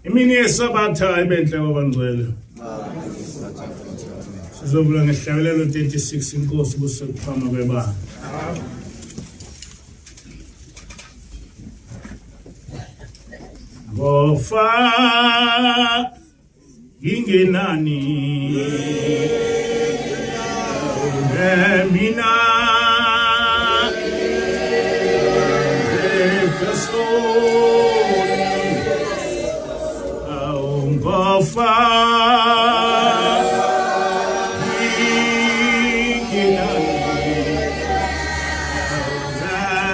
Imini yeSabatha ibenhle kwabangcwele. Sizovula ngehlabelelo 36 inkosi kusekuphama kwebanga. Ngofa ngingenani mina awungofa ngingenani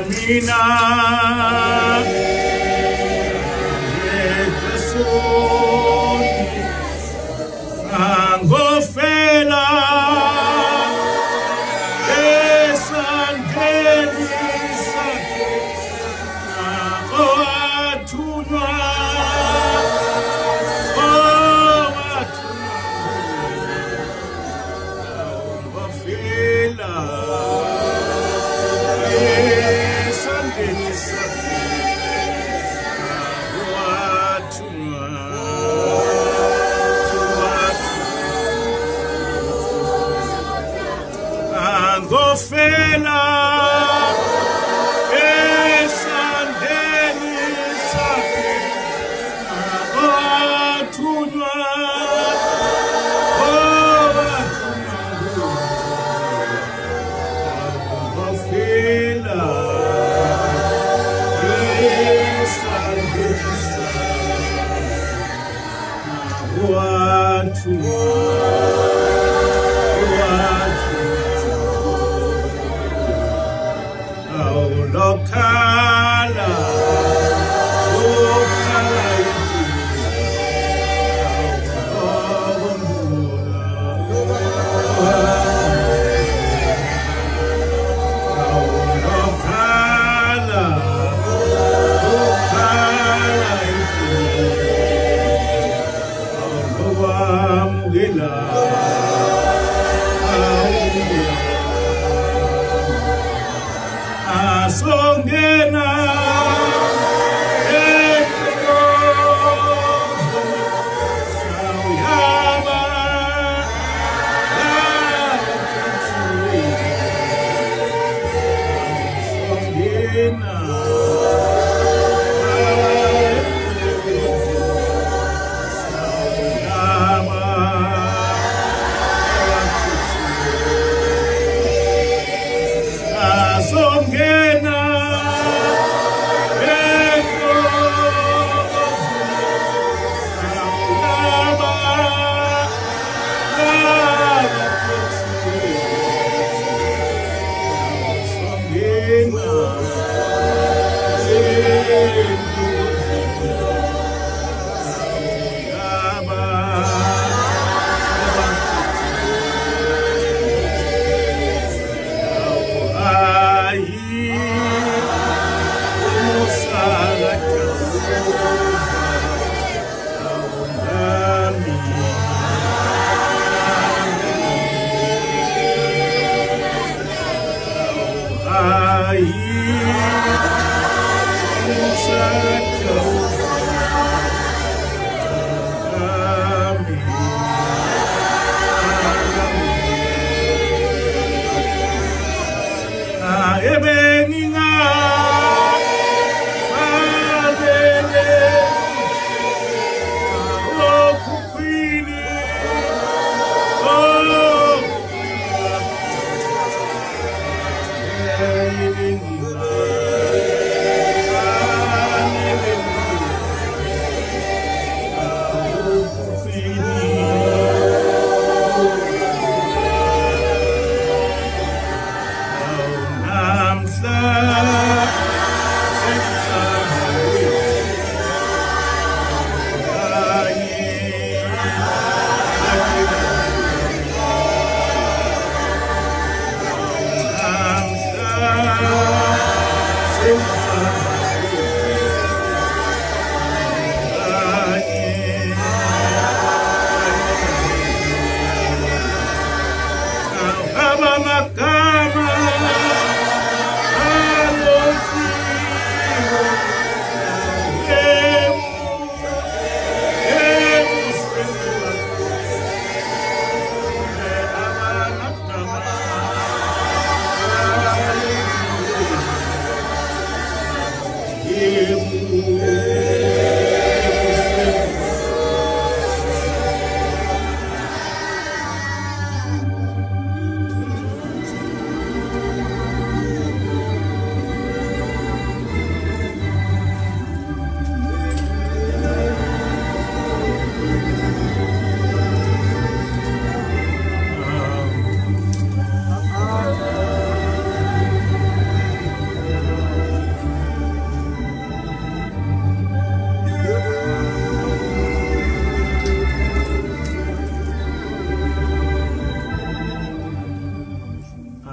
mina Angofela esandleni sakhe owathunywa owathunywa angofela esandleni sakhe Angofela esandleni sakhe owathunywa owathunywa Angofela esandleni Awulokhala ukhala awulokhala ukhala Awukwamukela asongena enkonzweni songena Asongena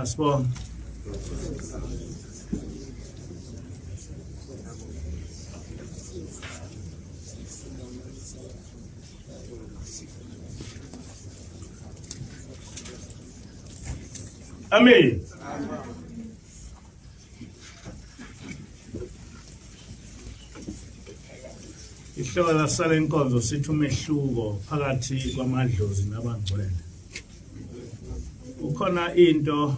Asibonge. Amen. Isihloko sale nkonzo sithi umehluko phakathi kwamadlozi nabangcwele. Kukhona into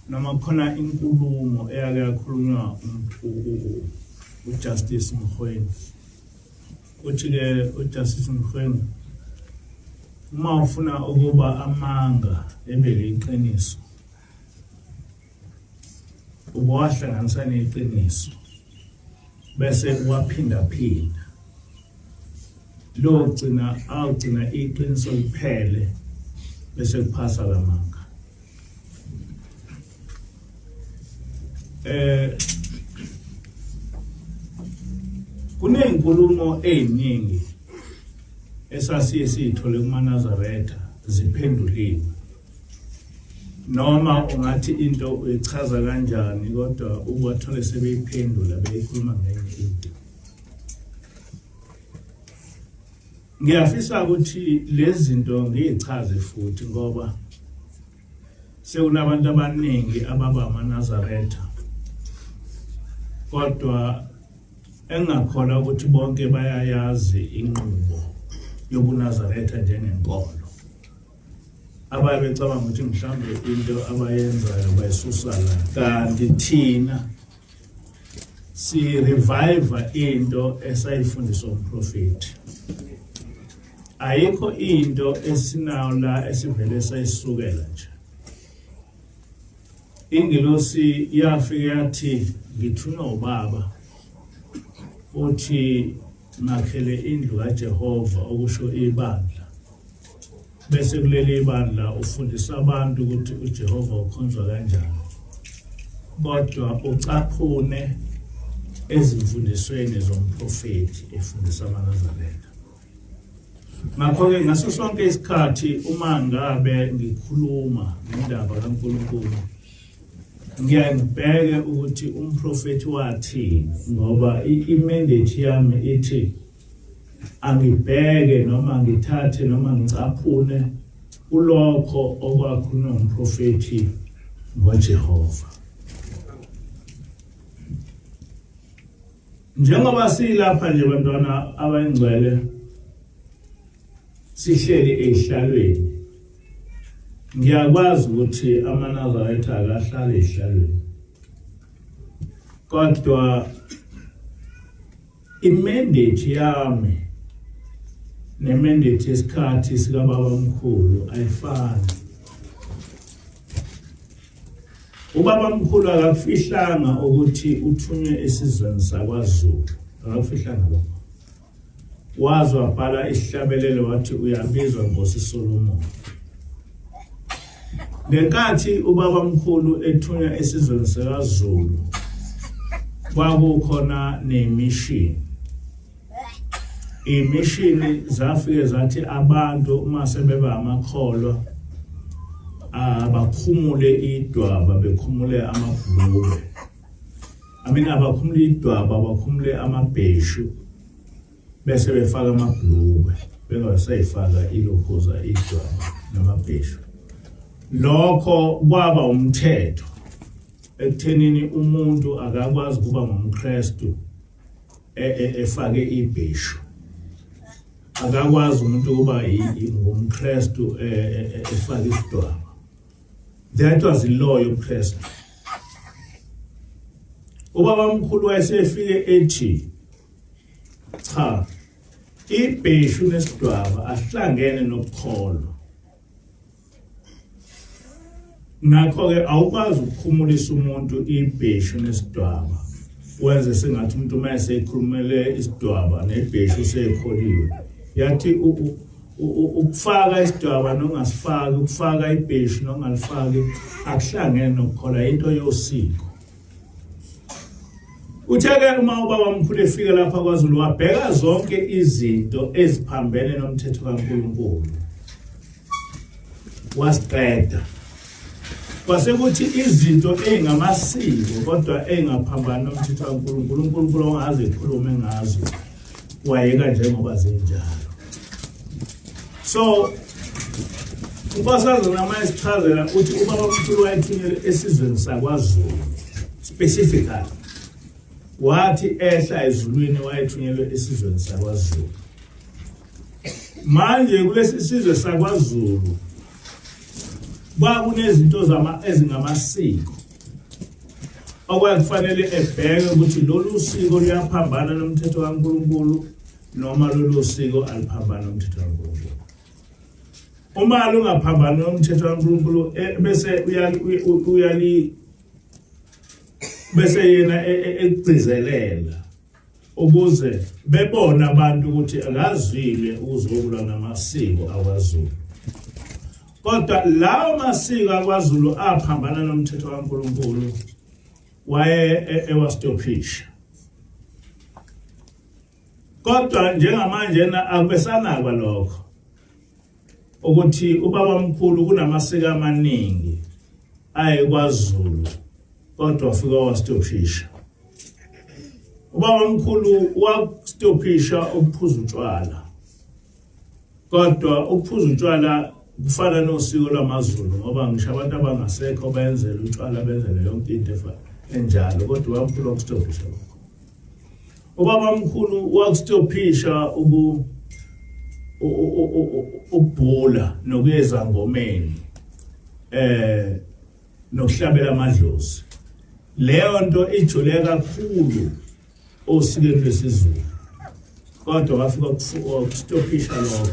noma khona inkulumo eyake yakhulunywa uJustice Mkhweni. Uthi-ke uJustice Mkhweni uma ufuna ukuba amanga ebele iqiniso ubowahlanganisa neqiniso bese uwaphindaphinda lo gcina awugcina iqiniso liphele bese kuphasa lamanga eh kunezinkulumo eziningi esasiye siyithole kumaNazaretha ziphenduliwe noma ungathi into uyichaza kanjani kodwa ubathole sebeyiphendula beyikhuluma ngenye into. Ngiyafisa ukuthi lezi zinto ngiyichaze futhi ngoba sekunabantu abaningi ababa amaNazaretha kodwa engingakholwa ukuthi bonke bayayazi inqubo yobuNazaretha njengenkolo. Abaye becabanga ukuthi mhlawumbe into abayenzayo bayisusa la kanti thina si revive into esayifundiswa umprofeti. Ayikho into esinayo la esivele sayisukela nje. Ingilosi yafike yathi ngithunywa ubaba uthi ngakhele indlu kaJehova okusho ibandla bese kuleli ibandla ufundisa abantu ukuthi uJehova ukhonzwa kanjani kodwa ucaphune ezimfundisweni zomprofethi efundisa amaNazaretha. Ngakho-ke ngaso sonke isikhathi uma ngabe ngikhuluma ngendaba kaNkulunkulu ngiyaye ngibheke ukuthi umprofethi wathini ngoba i-mandate yami ithi angibheke noma ngithathe noma ngicaphune kulokho okwakhulunywa ngumprofethi ngoJehova. Njengoba silapha nje bantwana abayingcwele sihleli ehlalweni ngiyakwazi ukuthi amaNazaretha akahlali ehlalweni kodwa Imandate yami nemandate yesikhathi sikababa mkhulu ayifani. Ubaba mkhulu akakufihlanga ukuthi uthunywe esizweni sakwaZulu, akakufihlanga lokho. Waze wabhala isihlabelelo wathi uyabizwa Nkosi Solomon. Ngenkathi ubaba mkhulu ethunywa esizweni sikaZulu kwakukhona nemishini. Imishini zafike zathi abantu uma sebeba amakholwa abakhumule idwaba bekhumule amabhulukwe. I mean abakhumule idwaba bakhumule amabheshu bese befaka amabhulukwe bengasayifaka ilokhuza idwaba namabheshu. Lokho kwaba umthetho ekuthenini umuntu akakwazi ukuba ngumKristu e, e, efake ibheshu. Akakwazi umuntu ukuba ngumKristu e, efake isidwaba. That was the law yobuKristu. Ubaba mkhulu wayesefike ethi cha, ibheshu nesidwaba ahlangene nokukholwa. Ngakho-ke awukwazi ukukhumulisa umuntu ibheshu nesidwaba wenze sengathi umuntu uma esekhulumele isidwaba nebheshu usekholiwe. Yathi ukufaka isidwaba nongasifaki, ukufaka ibheshu nongalifaki akuhlangene nokukholwa, into yosiko. Uthe-ke uma ubaba mkhulu efika lapha kwaZulu wabheka zonke izinto eziphambene nomthetho kaNkulunkulu wasiqeda. Kwase kuthi izinto ezingamasiko kodwa ezingaphambani nomthetho kaNkulunkulu, uNkulunkulu ongaze ekhulume ngazo wayeka njengoba zinjalo. So uNkosazana uma esichazela uthi ubaba mkhulu wayethunyelwe esizweni sakwaZulu specifically, wathi ehla ezulwini wayethunyelwe esizweni sakwaZulu. Manje kulesi sizwe sakwaZulu kwakunezinto zama ezingamasiko okwakufanele ebheke ukuthi lolu siko luyaphambana nomthetho kaNkulunkulu noma lolu siko aliphambani nomthetho kaNkulunkulu. Uma lungaphambani nomthetho kaNkulunkulu bese uyali bese yena ekugcizelela ukuze bebone abantu ukuthi akazwile ukuzokulwa namasiko akwaZulu. Kodwa lawo masiko akwaZulu aphambana nomthetho kaNkulunkulu waye ewastophisha. Kodwa njengamanje na akubesanakwa lokho ukuthi ubaba mkhulu kunamasiko amaningi aye kwaZulu kodwa wafika wastophisha. Ubaba mkhulu wastophisha ukuphuza utshwala, kodwa ukuphuza utshwala kufana nosiko lwamaZulu ngoba ngisho abantu abangasekho benzela utshwala benzele yonke into enjalo, kodwa ubaba mkhulu wakustophisha lokho. Ubaba mkhulu wakustophisha ukubhula nokuyeza ngomeni nokuhlabela amadlozi. Leyo nto ijule kakhulu osikweni lwesiZulu, kodwa wafika ukustophisha lokho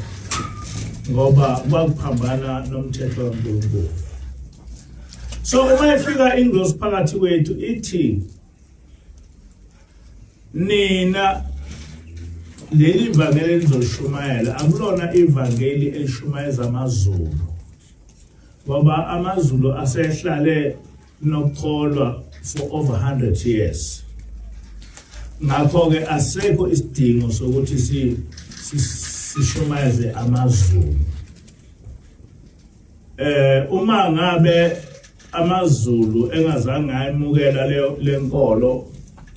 ngoba kwakuphambana nomthetho kaNkulunkulu. So uma ifika ingozi phakathi kwethu ithi nina leli vangeli elizolishumayela akulona ivangeli elishumayeza amaZulu, ngoba amaZulu asehlale nokukholwa for over 100 years. Ngakho-ke asekho isidingo sokuthi sishumayeze amaZulu. Uma ngabe amaZulu engazange ayimukela lenkolo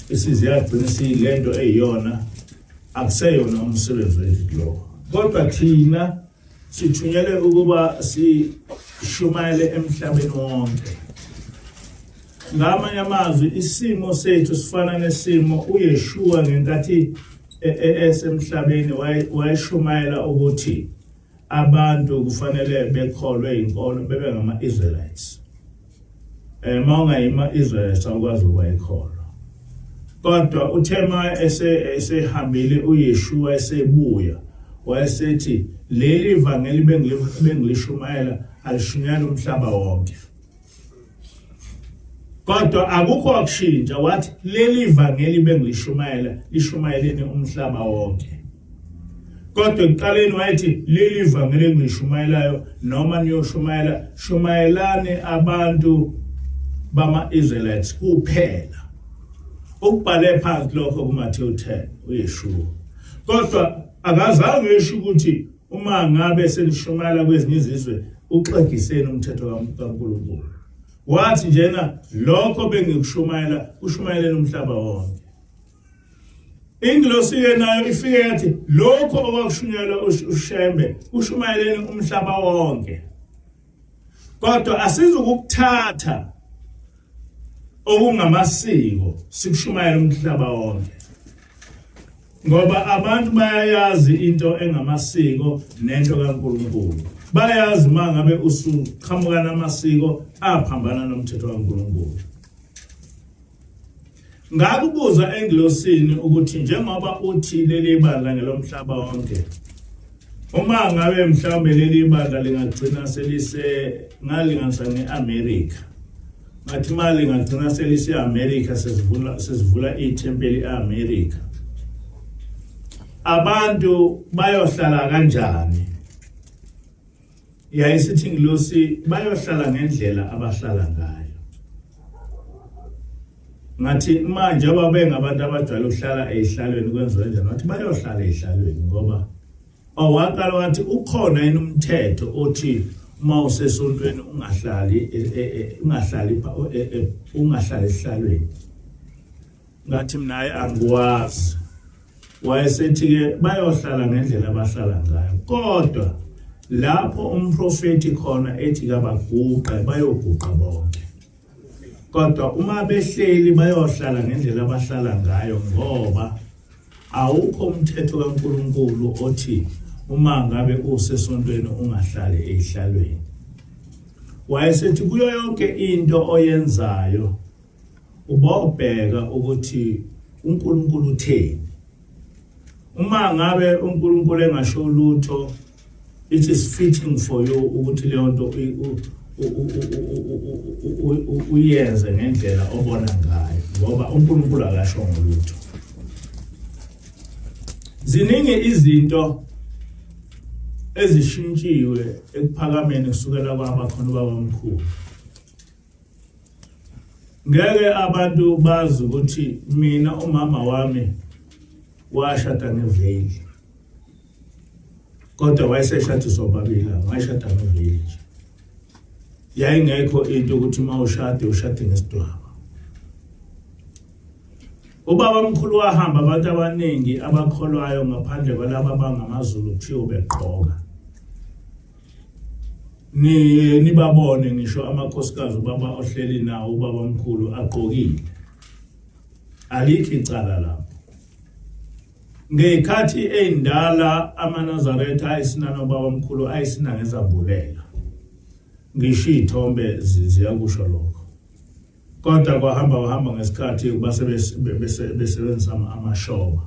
isize yagcina isiyilento eyiyona, akuseyona umsebenzi wethu lokho. Kodwa thina sithunyelwe ukuba sishumayele emhlabeni wonke. Ngamanye amazwi, isimo sethu sifana nesimo uYeshua ngenkathi esemhlabeni wayeshumayela ukuthi abantu kufanele bekholwe inkolo bebe ngama-Israelites. Uma ungayima-Israelites awukwazi ukuba ikholwa. Kodwa uthe ma esehambile uYeshua esebuya wayesethi leli vangeli bengilishumayela alishunyayela umhlaba wonke. Kodwa akukho akushintsha, wathi leli vangeli bengilishumayela lishumayeleni umhlaba wonke. Kodwa ekuqaleni wayethi leli vangeli engilishumayelayo noma niyoshumayela, shumayelani abantu bama-Israelites kuphela. Ukubhale phansi lokho kuMathewu 10 uYeshua. Kodwa akazange esho ukuthi uma ngabe senishumayela kwezinye izizwe uxegiseni umthetho kaNkulunkulu. Wathi njena lokho bengikushumayela kushumayeleni umhlaba wonke. Ingilosi ke nayo ifike yathi lokho okwakushunyayelwa uShembe kushumayeleni umhlaba wonke. Kodwa asizukukuthatha okungamasiko sikushumayela umhlaba wonke, ngoba abantu bayayazi into engamasiko nento kaNkulunkulu. Bayazi uma ngabe usuqhamuka namasiko aphambana nomthetho kaNkulunkulu. Ngakubuza engilosini ukuthi njengoba uthi leli bandla ngelomhlaba wonke, uma ngabe mhlawumbe leli bandla lingagcina selise ngalinganisa nge-America, ngathi uma lingagcina selise-America sesivula ithempeli e-America, abantu bayohlala kanjani? Yayisithi ingilosi bayohlala ngendlela abahlala ngayo. Ngathi manje ababengabantu abajwayele ukuhlala ey'hlalweni kwenziwa kanjani? Wathi bayohlala ey'hlalweni ngoba owaqala wathi ukhona yini umthetho othi uma usesontweni ungahlali e, e, e, ungahlali ungahlali esihlalweni. Ngathi mina hayi angiwazi. Wayesethi-ke bayohlala ngendlela abahlala ngayo, kodwa lapho umprofethi khona ethi kabaguqe bayoguqa bonke, kodwa uma behleli bayohlala ngendlela abahlala ngayo, ngoba awukho umthetho kaNkulunkulu othi uma ngabe usesontweni ungahlali eyihlalweni. Wayesethi kuyo yonke into oyenzayo ubobheka ukuthi uNkulunkulu utheni. Uma ngabe uNkulunkulu engasho lutho, it is fitting for you ukuthi leyo nto uyenze ngendlela obona ngayo, ngoba uNkulunkulu akasho ngolutho. Ziningi izinto ezishintshiwe ekuphakameni kusukela kwaba khona ubaba omkhulu. Ngeke abantu bazi ukuthi mina umama wami washada ngeveyili, kodwa wayeseshadiswa bobabili, wayeshada ngeveyili nje. Yayingekho into ukuthi uma ushade ushade ngesidwaba. Ubaba omkhulu wahamba abantu abaningi abakholwayo ngaphandle kwalaba abangamaZulu kuthiwa begqoka. Ni nibabone ngisho amakhosikazi ubaba ohleli nawo ubaba omkhulu agqokile. Alikho icala lapho. Ngekhathi eyindala amaNazaretha ayisina nobaba omkhulu ayisina ngezambulela. Ngisho iy'thombe ziyakusho lokho. Kodwa kwahamba kwahamba ngesikhathi base besebenzisa amashoba.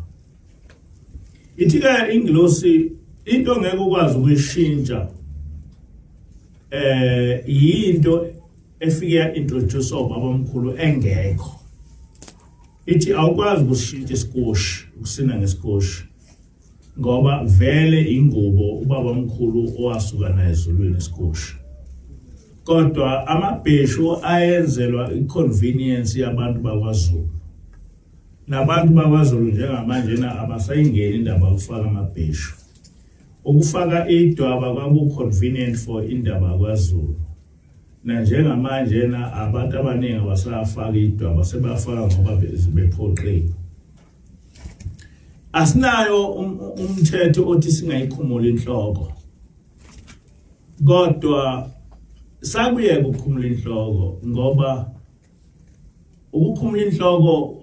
Ithi-ke ingilosi into ngeke ukwazi ukuyishintsha yinto efike ya introduce ubaba omkhulu engekho. Ithi awukwazi ukushintsha isikoshi, ukusina ngesikoshi, ngoba vele ingubo ubaba omkhulu owasuka naye ezulwini isikoshi. Kodwa amabheshu ayenzelwa i-convenience yabantu bakwaZulu. Nabantu bakwaZulu njengamanje na abasayingeni indaba yokufaka amabheshu. Ukufaka idwaba kwaku-convenient for indaba yakwaZulu. Nanjengamanje na abantu abaningi abasafaka idwaba, sebafaka ngoba bephoqiwe. Asinayo umthetho othi singayikhumula inhloko, kodwa sakuyeka ukukhumula inhloko, ngoba ukukhumula inhloko,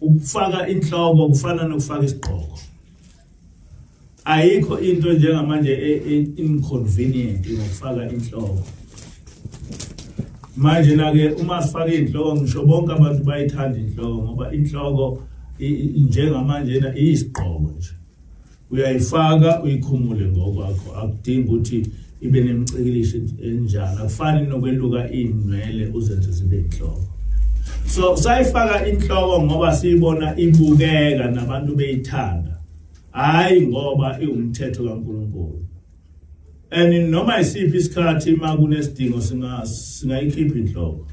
ukufaka inhloko kufana nokufaka isigqoko. Ayikho into njengamanje inconvenient ngokufaka inhloko. Manje na ke uma sifaka inhloko, ngisho bonke abantu bayithanda inhloko, ngoba inhloko njengamanje na iyisigqoko nje. Uyayifaka uyikhumule ngokwakho, akudingi ukuthi ibe nemicikilisho enjani, akufani nokweluka inwele uzenze zibe inhloko. So sayifaka inhloko ngoba siyibona ibukeka nabantu beyithanda, hayi ngoba iwumthetho kaNkulunkulu. And noma isiphi isikhathi uma kunesidingo singayikhipha inhloko.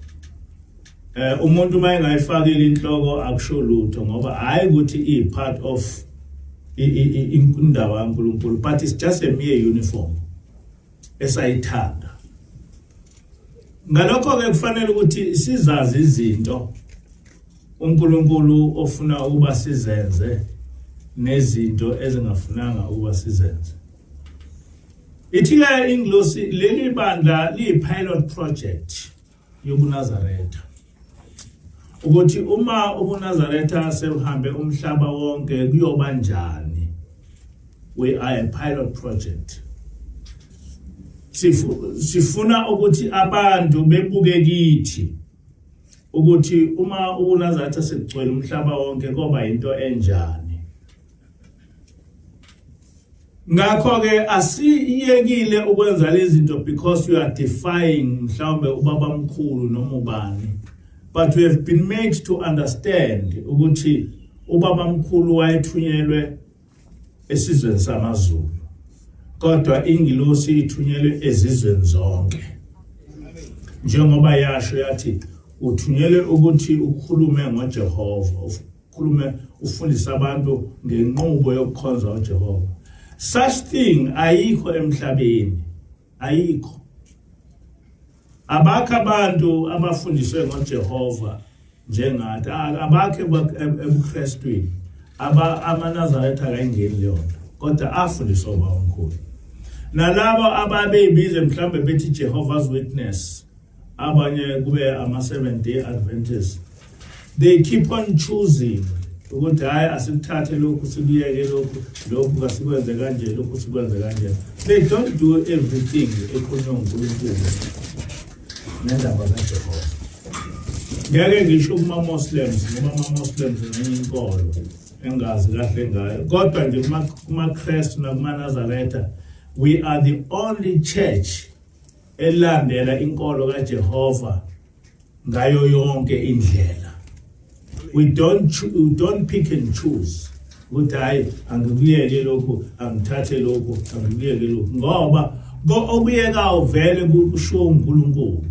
Umuntu uma engayifakile inhloko akusho lutho, ngoba hayi ukuthi i part of indaba kaNkulunkulu, but it's just a mere uniform esayithanda. Ngalokho ke kufanele ukuthi sizazi izinto uNkulunkulu ofuna ukuba sizenze nezinto ezingafunanga ukuba sizenze. Ithi-ke ingilosi leli bandla liyi-pilot project yobuNazaretha, ukuthi uma ubuNazaretha sebuhambe umhlaba wonke kuyoba njani. We are a pilot project. Sifuna ukuthi abantu bebuke kithi. Ukuthi uma ubuNazaretha sekugcwele umhlaba wonke koba into enjani. Ngakho ke asiyekile ukwenza lezi zinto because you are defying mhlawumbe ubaba mkhulu noma ubani, but we have been made to understand ukuthi ubaba mkhulu wayethunyelwe esizweni samaZulu, kodwa ingilosi ithunyelwe ezizweni zonke, njengoba yasho yathi uthunyelwe ukuthi ukhulume ngoJehova, ukhulume ufundise abantu ngenqubo yokukhonza uJehova. Such thing ayikho emhlabeni, ayikho. Abakho abantu abafundiswe ngoJehova njengathi, abakhe ebuKristwini. Aba amaNazaretha akayingeni leyo nto, kodwa afundiswa ubaba omkhulu. Nalabo ababeyibize mhlawumbe bethi Jehovah's Witness, abanye kube ama-Seventh Day Adventists, they keep on choosing ukuthi hhayi, asikuthathe lokhu, sikuyeke lokhu, lokhu kasikwenze kanje, lokhu sikwenze kanje. They don't do everything ekhulunywa nguNkulunkulu ngendaba kaJehova. Ngeke ngisho kuma-Muslims, ngoba ama-Muslims ngenye inkolo engazi kahle ngayo, kodwa nje kuma-Kristu nakumaNazaretha, we are the only church elandela inkolo kaJehova ngayo yonke indlela. We don't pick and choose ukuthi hayi, angikuyeke lokhu, angithathe lokhu, angikuyeke lokhu, ngoba okuyekayo vele kushiwo uNkulunkulu.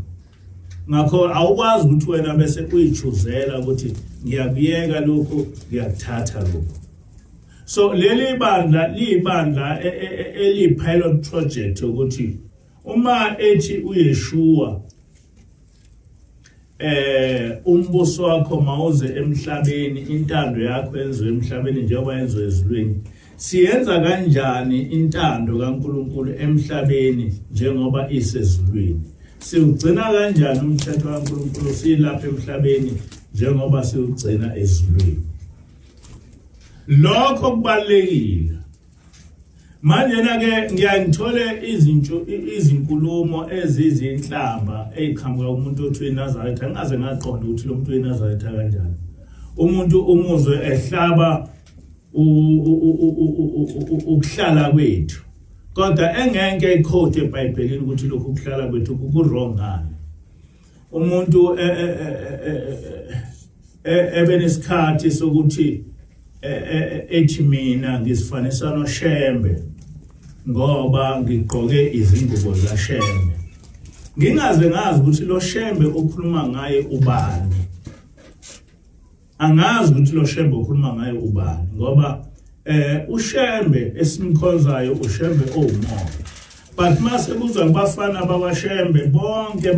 Ngakho awukwazi ukuthi wena bese uyichuzela ukuthi ngiyakuyeka lokhu, ngiyakuthatha lokhu. So leli bandla liyibandla eli pilot project ukuthi uma ethi uYeshua, umbuso wakho mawuze emhlabeni, intando yakho yenziwe emhlabeni njengoba yenziwe ezulwini, siyenza kanjani intando kaNkuluNkulu emhlabeni njengoba isezulwini? Siwugcina kanjani umthetho kaNkuluNkulu silapha emhlabeni njengoba siwugcina ezulwini? Lokho kubalekile. Manje na ke ngiyangithole izinto, izinkulumo ezizinhlamba eziqhamuka kumuntu othi uyiNazaretha, ngingaze ngaqonda ukuthi lo muntu uyiNazaretha kanjani. Umuntu umuzwe ehlaba ukuhlala kwethu, kodwa engeke iquote eBhayibhelini ukuthi lokhu kuhlala kwethu ku-wrong ngani. Umuntu ebenesikhathi sokuthi ethi mina ngizifanisa noShembe ngoba ngigqoke izingubo zaShembe, ngingaze ngazi ukuthi lo Shembe okhuluma ngaye ubani. Angazi ukuthi lo Shembe okhuluma ngaye ubani, ngoba uShembe esimkhonzayo uShembe owumoya, but mase kuzwa kubafana bakwaShembe, bonke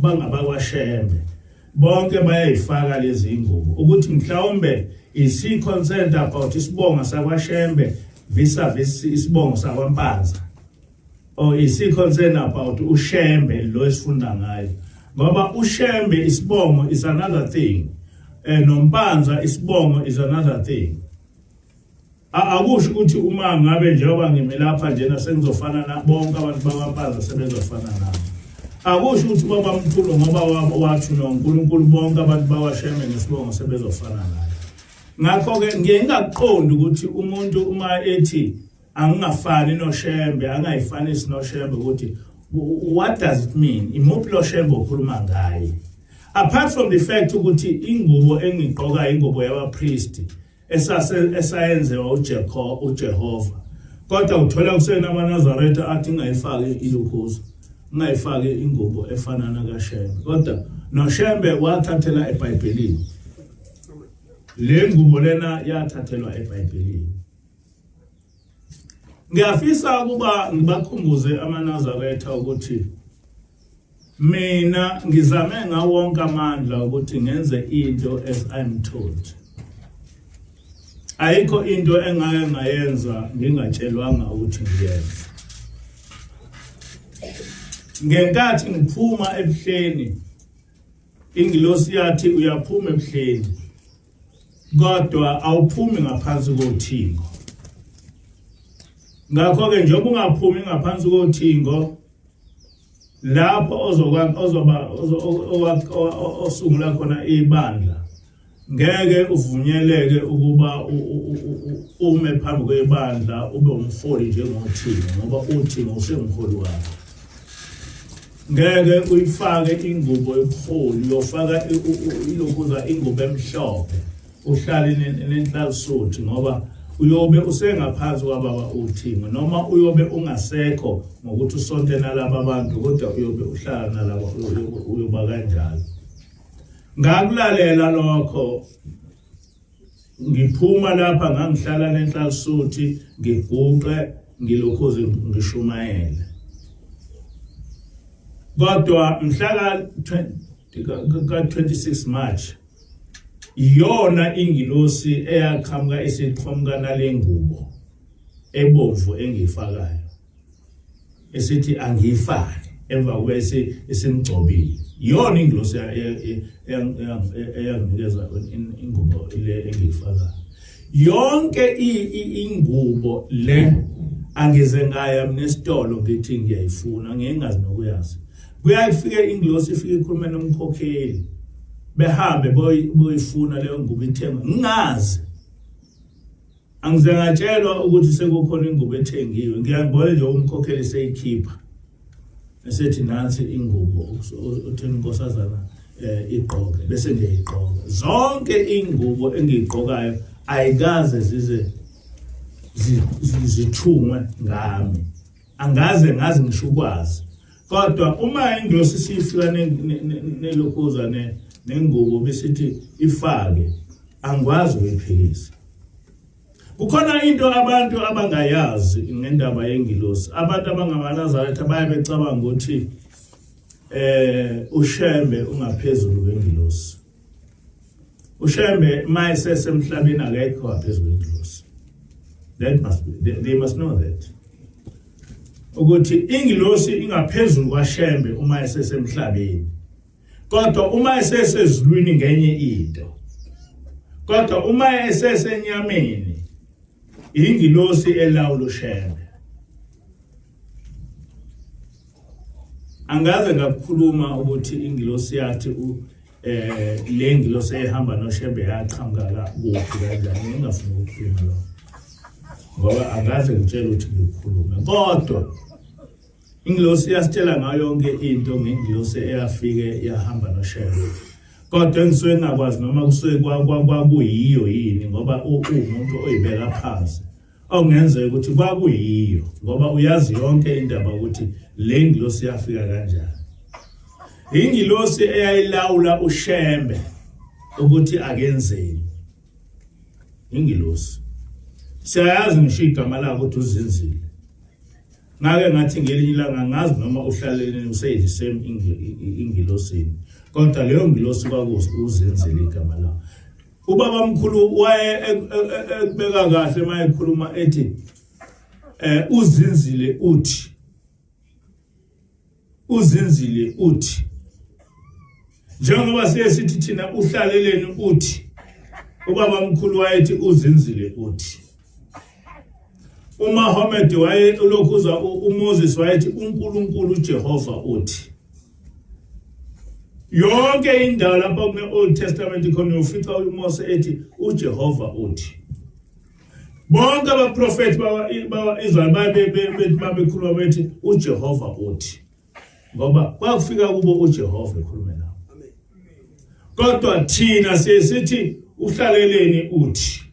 bangabakwaShembe, bonke bayayifaka lezi ingubo. Ukuthi mhlawumbe is he concerned about isibongo sakwaShembe vis-a-vis isibongo sakwaMpanza, or is he concerned about uShembe lo esifunda ngayo? Ngoba uShembe isibongo is another thing, noMpanza isibongo is another thing. Akusho ukuthi uma ngabe njengoba ngimi lapha njena sengizofana na bonke abantu bakwaMpanza sebezofana nami. Akusho ukuthi baba mkhulu ngoba wathi noNkulunkulu bonke abantu bakwaShembe ngesibongo sebezofana naye. Ngakho-ke ngiye ngingakuqondi ukuthi umuntu uma ethi angingafani noShembe, angayifanisi noShembe, ukuthi what does it mean? Imuphi lo Shembe okhuluma ngaye? Apart from the fact ukuthi ingubo engigqoka ingubo yabapristi esase esayenziwa uJehovah, uJehova, kodwa uthola kusena amaNazaretha athi ingayifaki ilukhuza, ungayifaki ingubo efana nakaShembe, kodwa noShembe wathathela eBhayibhelini le ngubo lena, yathathelwa eBhayibhelini. Ngiyafisa ukuba ngibakhumbuze amaNazaretha ukuthi mina ngizame ngawo wonke amandla ukuthi ngenze into as I'm told. Ayikho into engake ngayenza ngingatshelwanga ukuthi ngiyenze. Ngenkathi ngiphuma ebuhleni, ingilosi yathi uyaphuma ebuhleni, kodwa awuphumi ngaphansi kothingo. Ngakho-ke njengoba ungaphumi ngaphansi kothingo, Lapho ozoba osungula khona ibandla ngeke uvunyeleke ukuba ume phambi kwebandla ube umholi njengothingo ngoba uthingo usengumholi wakho. Ngeke uyifake ingubo yobuholi, uyofaka ilokhuza ingubo emhlophe uhlale nenhlalisuthi ngoba uyobe usengaphansi kwababa uthingo noma uyobe ungasekho ngokuthi usonte nalaba bantu kodwa uyobe uhlala nalaba uyoba kanjalo. Ngakulalela lokho ngiphuma lapha ngangihlala nenhlalisuthi ngiguqe ngilokhuze ngishumayele kodwa mhla ka 26 March iyona ingilosi eyaqhamuka isiqhamuka nalengubo ebomvu engiyifakayo esithi angiyifaki emva kube isimgcobile iyona ingilosi eyanginikeza ingubo le engiyifakayo yonke ingubo le angize ngaya mina esitolo ngithi ngiyayifuna ngingazi nokuyazi kuyayifike ingilosi ifike ikhulume nomkhokheli behambe boyifuna leyo ngubo ithengwe ngingazi Angize ngatshelwa ukuthi sekukhona ingubo ethengiwe. Ngiyangibona nje umkhokheli seyikhipha. Esethi nansi ingubo utheni inkosazana eh, igqoke bese ngiyayigqoka. Zonke ingubo engiyigqokayo ayikaze zize zithungwe ngami. Angaze ngazi ngisho ukwazi. Kodwa uma ingilosi sifika nelokhuza nengubo besithi ifake angikwazi ukuyiphikisa. Kukhona into abantu abangayazi ngendaba yengilosi. Abantu abangamaNazaretha baye becabanga ukuthi eh uShembe ungaphezulu kwengilosi. uShembe mayesesemhlabeni akekho ngaphezulu kwengilosi. That must be, they must know that. Ukuthi ingilosi ingaphezulu kwaShembe uma esesemhlabeni. Kodwa uma esesezulwini ngenye into. Kodwa uma esesenyameni ingilosi elawula uShembe. Angaze ngakukhuluma ukuthi ingilosi yathi u eh le ngilosi ehamba noShembe yaqhamuka la kuphi kanjani ngingafuni ukukhuluma lokho. Ngoba angaze ngitshele ukuthi ngikhulume. Kodwa Ingilosi iyasitshela ngayo yonke into ngengilosi eyafike yahamba noShembe. Kodwa engisuke ngingakwazi noma kusuke kwakuyiyo yini ngoba uwumuntu oyibeka phansi. Okungenzeka ukuthi kwakuyiyo ngoba uyazi yonke indaba ukuthi le ngilosi yafika kanjani. Ingilosi eyayilawula uShembe ukuthi akenzeni. Ingilosi. Siyayazi ngisho igama lakhe ukuthi uzinzile. Ngake ngathi ngelinye ilanga angazi noma uhlaleleni useyi same ingilosini kodwa leyo ngilosi kwakuwuzenzele igama lawo. Ubaba mkhulu waye ekubeka kahle uma ekhuluma ethi eh uzinzile uthi uzinzile uthi njengoba siye sithi thina uhlaleleni uthi ubaba mkhulu wayethi uzinzile uthi uMahomed waye ulokhuza uMoses wayethi uNkulunkulu uJehova uthi yonke indawo lapho kune Old Testament khona uyofica uMose ethi uJehova uthi bonke abaprofethi bakwa-Israyeli babe babekhuluma bethi uJehova uthi ngoba kwakufika kubo uJehova ekhulume nabo kodwa thina siye sithi uhlaleleni uthi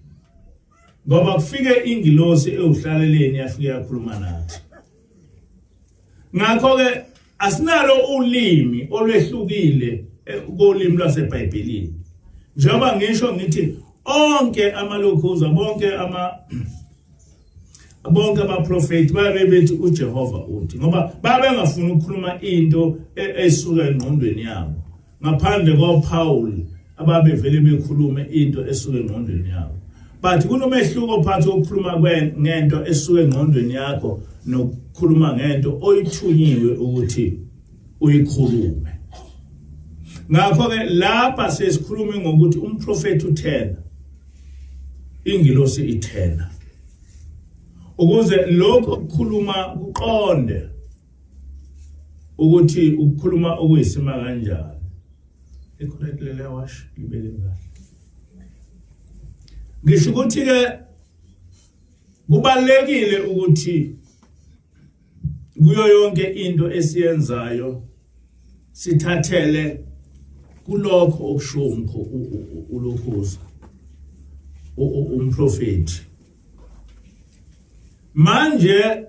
ngoba kufike ingilosi ewuhlaleleni yafike yakhuluma nathi ngakho ke asinalo ulimi olwehlukile eh, kolimi lwaseBhayibhelini njengoba ngisho ngithi onke amalokhuza bonke ama bonke abaprofeti babe bethi uJehova uthi ngoba babengafuni ukukhuluma into e-, esuka engqondweni yabo ngaphandle koPaul ababevele bekhulume into esuka engqondweni yabo but kunomehluko phakathi kokukhuluma ngento esuka engqondweni yakho nokukhuluma ngento oyithunyiwe ukuthi uyikhulume ngakho-ke lapha sesikhulume ngokuthi umprofethi uthena ingilosi ithena ukuze lokho kukhuluma kuqonde. Ukuthi ukukhuluma okuyisima kanjani. Icorrect lele wash libeke kahle. Ngisho ukuthi ke kubalekile ukuthi kuyo yonke into esiyenzayo sithathele kulokho okushiwo ulokhuza umprofethi. Manje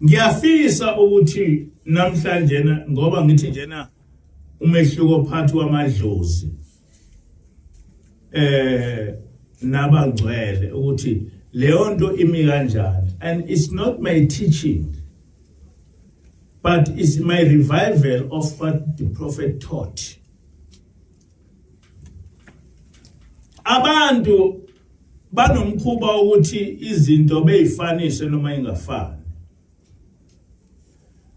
ngiyafisa ukuthi namhlanje ngoba ngithi njena umehluko phakathi kwamadlozi nabangcwele ukuthi leyo nto imi kanjani, and it's not my teaching but it's my revival of what the prophet taught. Abantu banomkhuba ukuthi izinto beyifanise noma ingafani.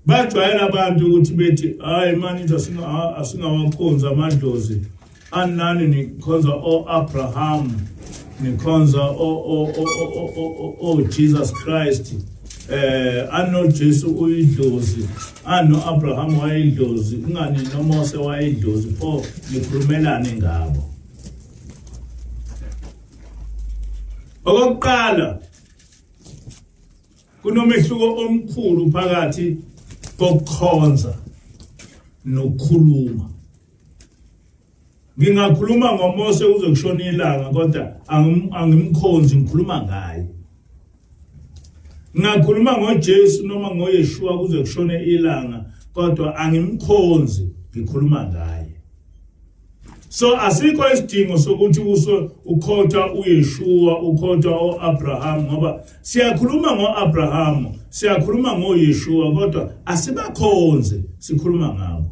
Bajwayela abantu ukuthi bethi hayi manje into asingawakhonza amadlozi, anani nikhonza o-Abraham, nikhonza o-Jesus Christ, ano Jesu uyidlozi, ano Abraham wayidlozi, kungani noMose wayidlozi, pho nikhulumelane ngabo. Okokuqala, kunomehluko omkhulu phakathi kokukhonza nokukhuluma. Ngingakhuluma ngoMose kuze kushone ilanga, kodwa angimkhonzi, ngikhuluma ngaye. Ngingakhuluma ngoJesu noma ngoYeshua kuze kushone ilanga, kodwa angimkhonzi, ngikhuluma ngaye. So asikho isidingo sokuthi uso ukhotha uYeshua, ukhotha oAbraham, ngoba siyakhuluma ngoAbraham, siyakhuluma ngoYeshua, kodwa asibakhonzi, sikhuluma ngabo.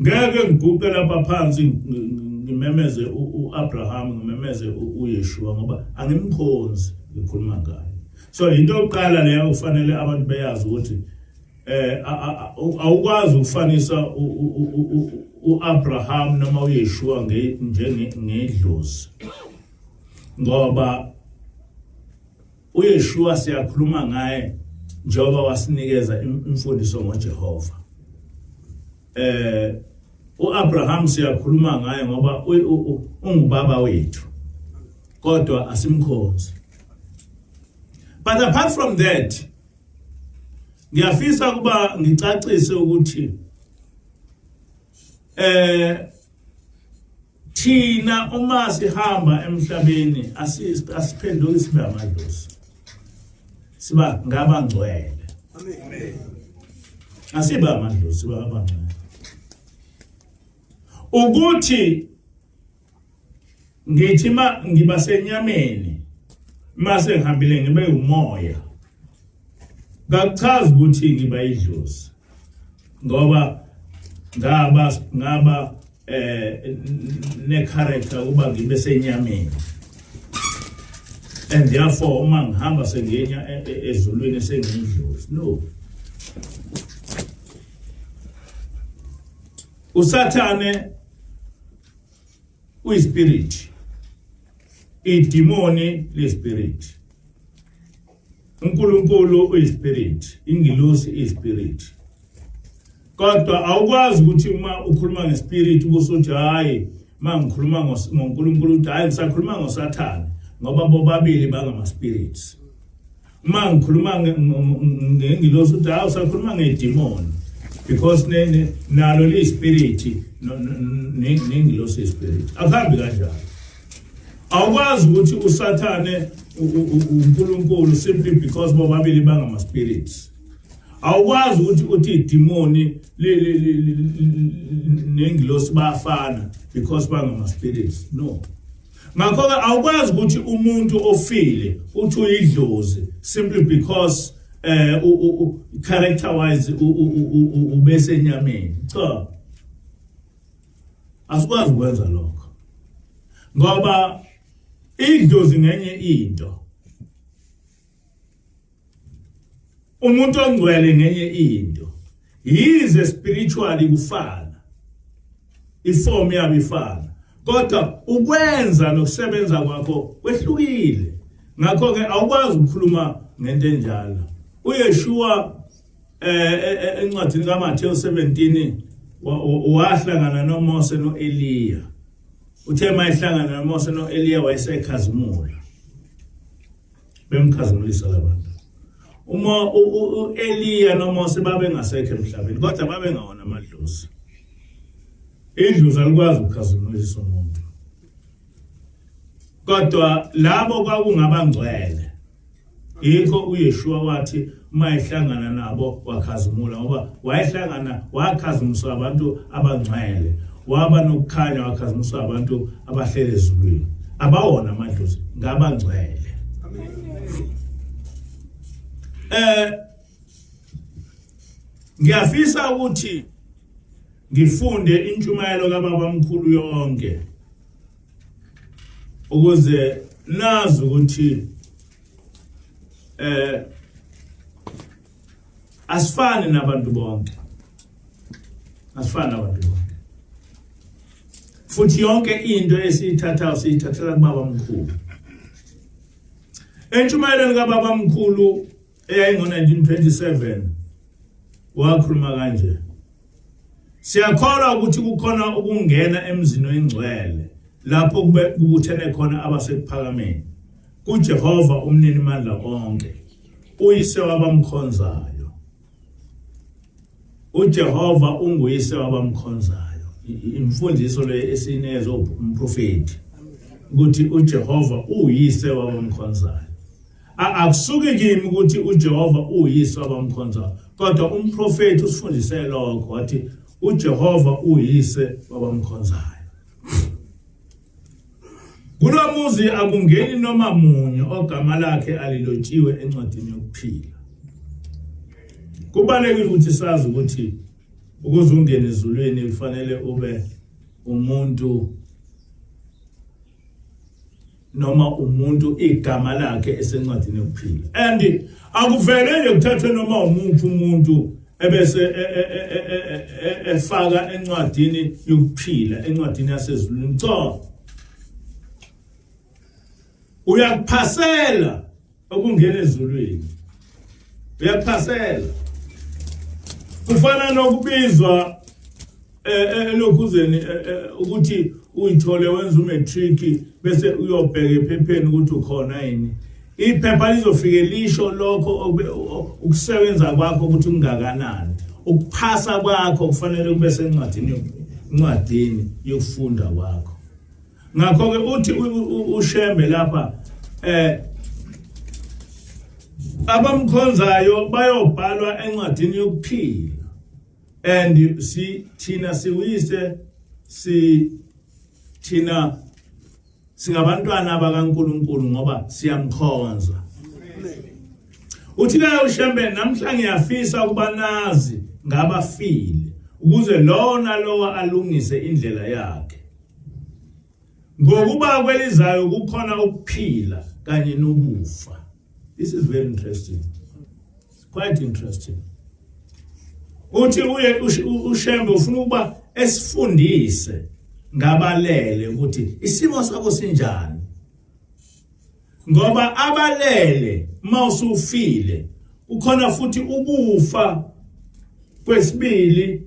Ngeke ngiguqe lapha phansi ngimemeze uAbraham, ngimemeze uYeshua, ngoba angimkhonzi, ngikhuluma ngaye. So into yokuqala leyo kufanele abantu beyazi ukuthi awukwazi ukufanisa uAbraham noma uYeshua njengedlozi, ngoba uYeshua siyakhuluma ngaye njengoba wasinikeza imfundiso ngoJehova. uAbraham siyakhuluma ngaye ngoba ungubaba wethu, kodwa asimkhonzi. But apart from that, ngiyafisa ukuba ngicacise ukuthi thina uma sihamba emhlabeni asiphenduki sibe amadlozi, siba ngabangcwele. Amen. Asiba amadlozi, siba abangcwele. Ukuthi ngithi ma ngiba senyameni mase ngihambile ngibe umoya, ngakuchaza ukuthi ngiba idlozi, ngoba ngaba ne character kuba ngibe senyameni, and therefore uma ngihamba sengiyenya ezulwini sengiyidlozi. No, uSathane uyispirit, idimoni lespirit, uNkulunkulu uyispirit, ingilosi iyispirit. Kodwa awukwazi ukuthi uma ukhuluma ngespirit ubusuthi hayi uma ngikhuluma ngoNkulunkulu uthi hayi ngisakhuluma ngoSathane, ngoba bobabili bangama spirits. Uma ngikhuluma ngengilosi uthi hayi usakhuluma ngedimoni, because nalo liyispirit, nengilosi ispirit. Akuhambi kanjalo. Awukwazi ukuthi uSathane uNkulunkulu simply because bobabili bangama spirits. Awukwazi ukuthi uthi idimoni nengilosi bayafana because bangama spirits. No. Ngakho-ke awukwazi ukuthi umuntu ofile uthi uyidlozi simply because character wise ubesenyameni. Cha, asikwazi ukwenza lokho, ngoba idlozi ngenye into, umuntu ongcwele ngenye into. Yize spiritually kufana, iform yabo ifana, kodwa ukwenza nokusebenza kwakho kwehlukile. Ngakho-ke awukwazi ukukhuluma. ngento enjalo. UYeshua eh, eh, eh encwadini kaMathewu 17 wahlangana noMose noEliya. Uthe mayehlangana noMose noEliya wayesekhazimula. Bemkhazimulisa labantu. Uma uEliya noMose babengasekho emhlabeni kodwa babengawona amadlozi. Idlozi alikwazi ukukhazimulisa umuntu. Kodwa labo kwakungabangcwele. Yikho uYeshua wathi uma ehlangana nabo wakhazimula ngoba wayehlangana wakhazimuliswa abantu abangcwele waba nokukhanya wakhazimuliswa abantu abahlele ezulwini abawona amadlozi ngabangcwele. Eh ngiyafisa ukuthi ngifunde intshumayelo kababa mkhulu yonke ukuze nazi ukuthi eh asifani nabantu bonke, asifani nabantu bonke, futhi yonke into esiyithathayo siyithathela kubaba mkhulu. Entshumayelweni kababa mkhulu eyayingo-1927 wakhuluma kanje: Siyakholwa ukuthi kukhona ukungena emzini oyingcwele lapho kube kubuthene khona abasekuphakameni kuJehova umninimandla onke, uyise wabamkhonzayo. UJehova unguyise wabamkhonzayo. Imfundiso le esiyinezo umprofeti ukuthi uJehova uyise wabamkhonzayo. Akusuki kimi ukuthi uJehova uyise wabamkhonzayo, kodwa umprofeti usifundise lokho wathi uJehova uyise wabamkhonzayo. Kulo muzi akungeni noma munye ogama lakhe alilotshiwe encwadini yokuphila. Kubalekile ukuthi sazi ukuthi ukuze ungene ezulwini kufanele ube umuntu noma umuntu igama lakhe esencwadini yokuphila, and akuvele nje kuthathwe noma umuphi umuntu ebese e, e, e, efaka encwadini yokuphila, encwadini yasezulwini. Cha, uyakuphasela ukungena ezulwini, uyakuphasela. Kufana nokubizwa elokhuzeni ukuthi uyithole wenza umatric bese uyobheka ephepheni ukuthi ukhona yini. Iphepha lizofike lisho lokho ukusebenza kwakho ukuthi kungakanani, ukuphasa kwakho kufanele kube sencwadini, incwadini yokufunda kwakho. Ngakho-ke uthi uShembe lapha abamkhonzayo bayobhalwa encwadini yokuphila, and si thina siwise si thina singabantwana bakaNkuluNkulu ngoba siyamkhonza. Uthi la uShembe, namhla ngiyafisa ukuba nazi ngabafile ukuze lona lowa alungise indlela yakhe, ngokuba kwelizayo kukhona ukuphila kanye nokufa. This is very interesting. It's quite interesting. Uthi uye uShembe ufuna ukuba esifundise ngabalele ukuthi isimo sabo sinjani, ngoba abalele uma usufile kukhona futhi ukufa kwesibili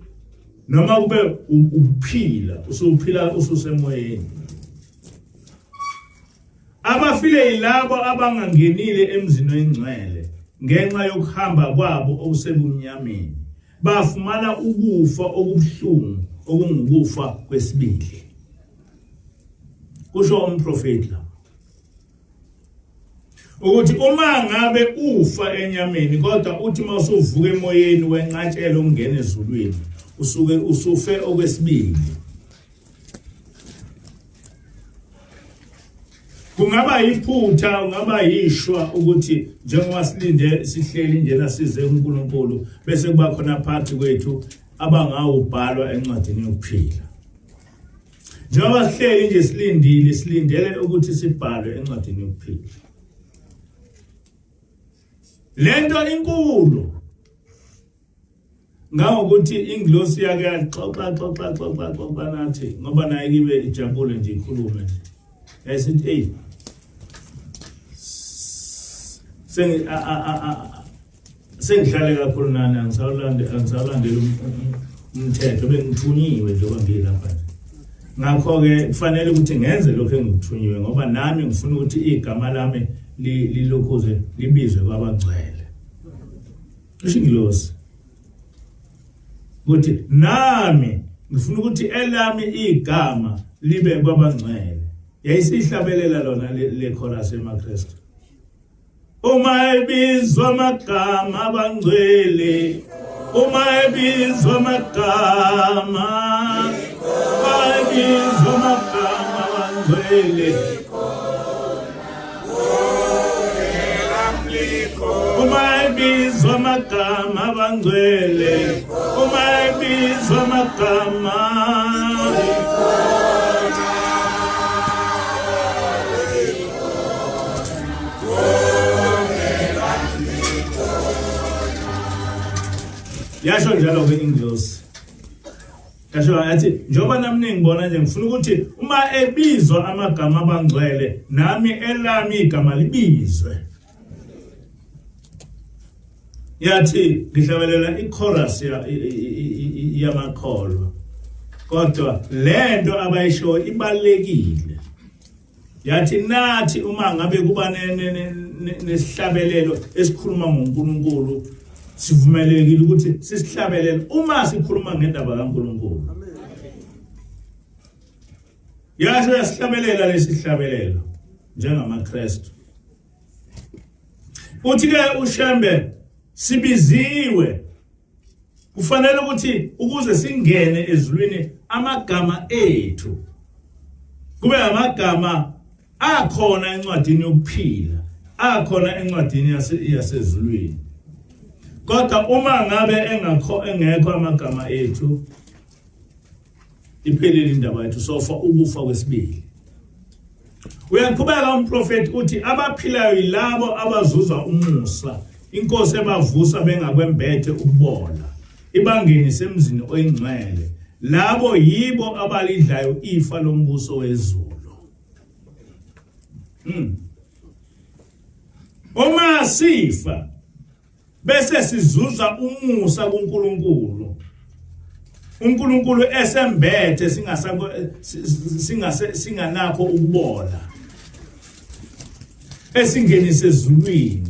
noma kube ukuphila usuphila ususemoyeni. Abafile yilabo abangangenile emzini oyingcwele ngenxa yokuhamba kwabo okusebumnyameni, bafumana ukufa okubuhlungu okungukufa kwesibili, kusho umprofeti la ukuthi uma ngabe ufa enyameni kodwa uthi uma usuvuka emoyeni wenqatshela ukungena ezulwini usuke usufe okwesibili. Kungaba yiphutha, ungaba yishwa ukuthi njengoba silinde sihleli njena size uNkulunkulu bese kuba khona phakathi kwethu abangawubhalwa encwadini yokuphila. Njengoba sihleli nje silindile, silindele ukuthi sibhalwe encwadini yokuphila. Lento inkulu ngangokuthi ingilosi yake yaxoxa xoxa xoxa xoxa nathi ngoba naye kibe ijabule nje ikhulume nje, yayisithi, "Hey, Sengi sengihlale kakhulu nani angisawulande angisawulandeli um, um, umthetho bengithunyiwe njengoba ngilapha nje. Ngakho-ke kufanele ukuthi ngenze lokho engikuthunyiwe ngoba nami ngifuna ukuthi igama lami lilokhuze libizwe kwabangcwele. Kusho ingilosi. Ukuthi nami ngifuna ukuthi elami igama libe kwabangcwele. Yayisihlabelela lona le chorus emaKristu. Uma ebizwa amagama abangcwele uma ebizwa amagama ebizwa amagama abangcwele uma ebizwa amagama abangcwele uma ebizwa amagama Yasho njalo ke ingilosi. Yasho yathi njengoba nami ningibona nje ngifuna ukuthi uma ebizwa amagama abangcwele nami elami igama libizwe. Yathi ngihlabelela ichorus yamakholwa. Kodwa lento abayisho ibalekile. Yathi nathi uma ngabe kuba nesihlabelelo esikhuluma ngoNkulunkulu sivumelekile ukuthi sisihlabelele uma sikhuluma ngendaba kaNkulunkulu. Yasho yasihlabelela lesi sihlabelelo njengamaKristu. Uthi ke uShembe sibiziwe Kufanele ukuthi ukuze singene ezulwini amagama ethu kube amagama akhona encwadini yokuphila, akhona encwadini yasezulwini. Kodwa uma ngabe engakho engekho amagama ethu iphelile indaba yethu sofa ukufa kwesibili. Uyaqhubeka umprofeti uthi abaphilayo yilabo abazuza umusa inkosi ebavusa bengakwembethe ukubola ibangenise emzini oyingcwele labo yibo abalidlayo ifa lombuso wezulu. Uma sifa bese sizuza umusa kuNkulunkulu uNkulunkulu esembethe singase singanakho ukubola esingenise ezulwini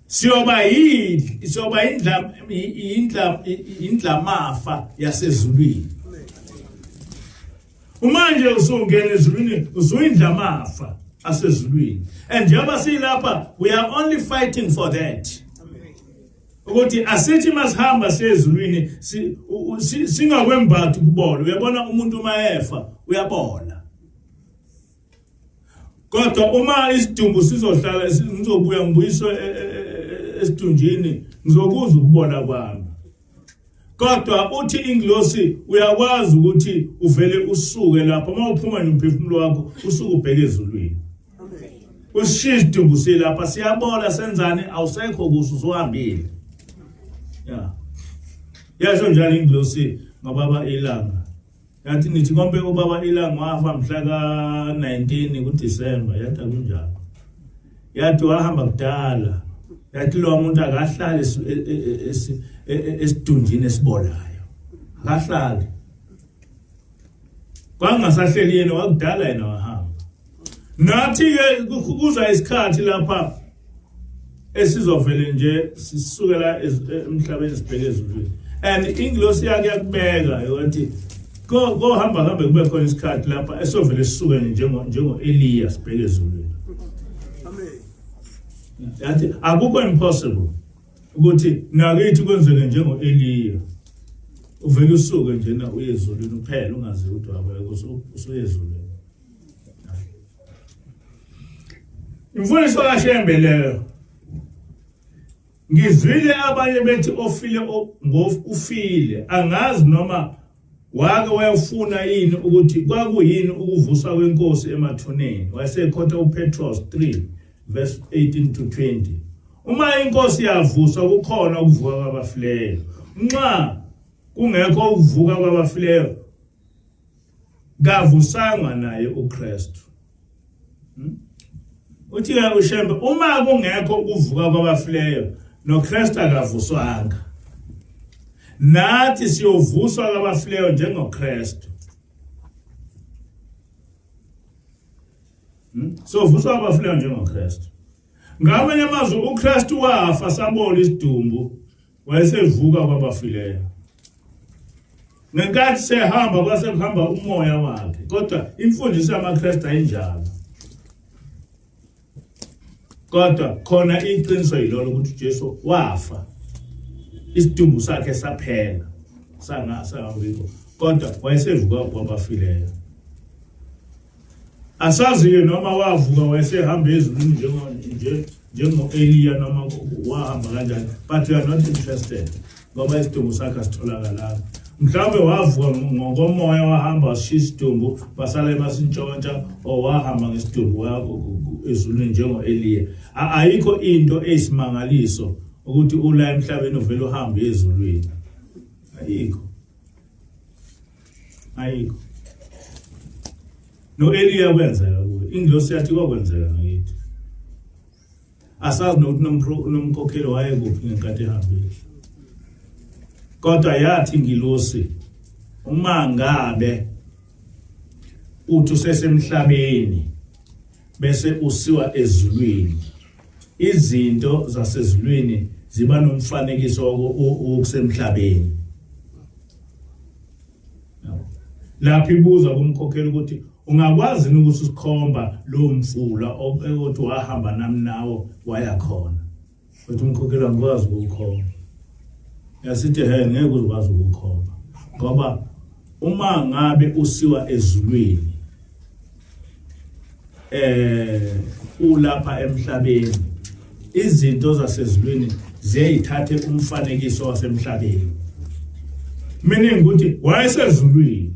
siyoba yini siyoba indla indla indlamafa yasezulwini Uma nje usungena ezulwini usuyindlamafa asezulwini. And njengoba silapha we are only fighting for that. Ukuthi asithi masihamba siyezulwini singakwembathi kubola. Uyabona umuntu uma efa uyabola. Kodwa uma isidumbu sizohlala ngizobuya ngibuyiswe e, e, e, esidunjini ngizokuzwa ukubola kwami. Kodwa uthi ingilosi uyakwazi ukuthi uvele usuke lapho uma uphuma nomphefumulo wakho usuke ubheke ezulwini. Usishiya isidumbu silapha siyabola senzani awusekho kuso usuhambile. Yeah. Yasho njalo ingilosi ngobaba ilanga. Yathi nithi konke ubaba ilanga wafa mhla ka-19 kuDisemba yathi akunjalo. Yathi wahamba kudala. Yathi lo muntu akahlali esidunjini esibolayo. Akahlali. Kwangasahleli yena wakudala yena wahamba. Nathi ke kuza isikhathi lapha esizovele nje sisukela emhlabeni sibheke ezulwini and ingilosi yakhe yakubeka yokuthi kohamba hambe kube khona isikhathi lapha esovele sisuke njengo njengo-Eliya sibheke ezulwini. Amen. Yathi akukho impossible ukuthi nakithi kwenzeke njengo-Eliya uvele usuke njena uye ezulwini uphele ungazi ukuthi wabeka usuye ezulwini. Imfundiso kaShembe leyo. Ngizwile abanye bethi ofile ufile angazi noma wake wayofuna yini ukuthi kwakuyini ukuvusa kwenkosi emathuneni wayesekhotha uPetros 3 verse 18 to 20 uma inkosi yavuswa kukhona ukuvuka kwabafileyo nxa kungekho ukuvuka kwabafileyo kavusangwa naye uKristu. Hmm? Uthi-ke uShembe uma kungekho ukuvuka kwabafileyo noKristu akavuswanga. Nathi siyovuswa kwabafileyo njengoKristu. Siyovuswa kwabafileyo njengoKristu. Ngamanye amazwi uKristu wafa sabola isidumbu wayesevuka kwabafileyo. Ngenkathi sehamba kwase kuhamba umoya wakhe, kodwa imfundiso yamaKristu ayinjalo. Kodwa khona iqiniso yilolo ukuthi uJesu wafa, isidumbu sakhe saphela, sangabikho, kodwa wayesevuka kwabafileyo. Asazi-ke noma wavuka wayesehamba ezulwini njengo njengo-Eliya noma wahamba kanjani, but we are not interested ngoba isidumbu sakhe asitholakalanga. Mhlawumbe wavuka ngokomoya wahamba washiya isidumbu basale basintshontsha, or wahamba ngesidumbu waya ezulwini njengo-Eliya. Ayikho into eyisimangaliso ukuthi ula emhlabeni uvele uhambe ezulwini, ayikho. Ayikho. No-Eliya kwenzeka kuye. Ingilosi yathi kwakwenzeka ngakithi. Asazi nokuthi nomkhokheli wayekuphi ngenkathi ehambile. Kodwa yathi ingilosi uma ngabe uthi usesemhlabeni bese usiwa ezulwini izinto zasezulwini ziba nomfanekiso wokusemhlabeni. Lapho ibuza kumkhokheli ukuthi ungakwazi yini ukuthi usikhomba lowo mfula othi wahamba nami nawo waya khona. Uthi umkhokheli angikwazi ukuwukhomba. Yasithi he ngeke uzokwazi ukuwukhomba ngoba uma ngabe usiwa ezulwini ulapha emhlabeni izinto zasezulwini ziyayithathe umfanekiso wasemhlabeni, meaning ukuthi wayesezulwini,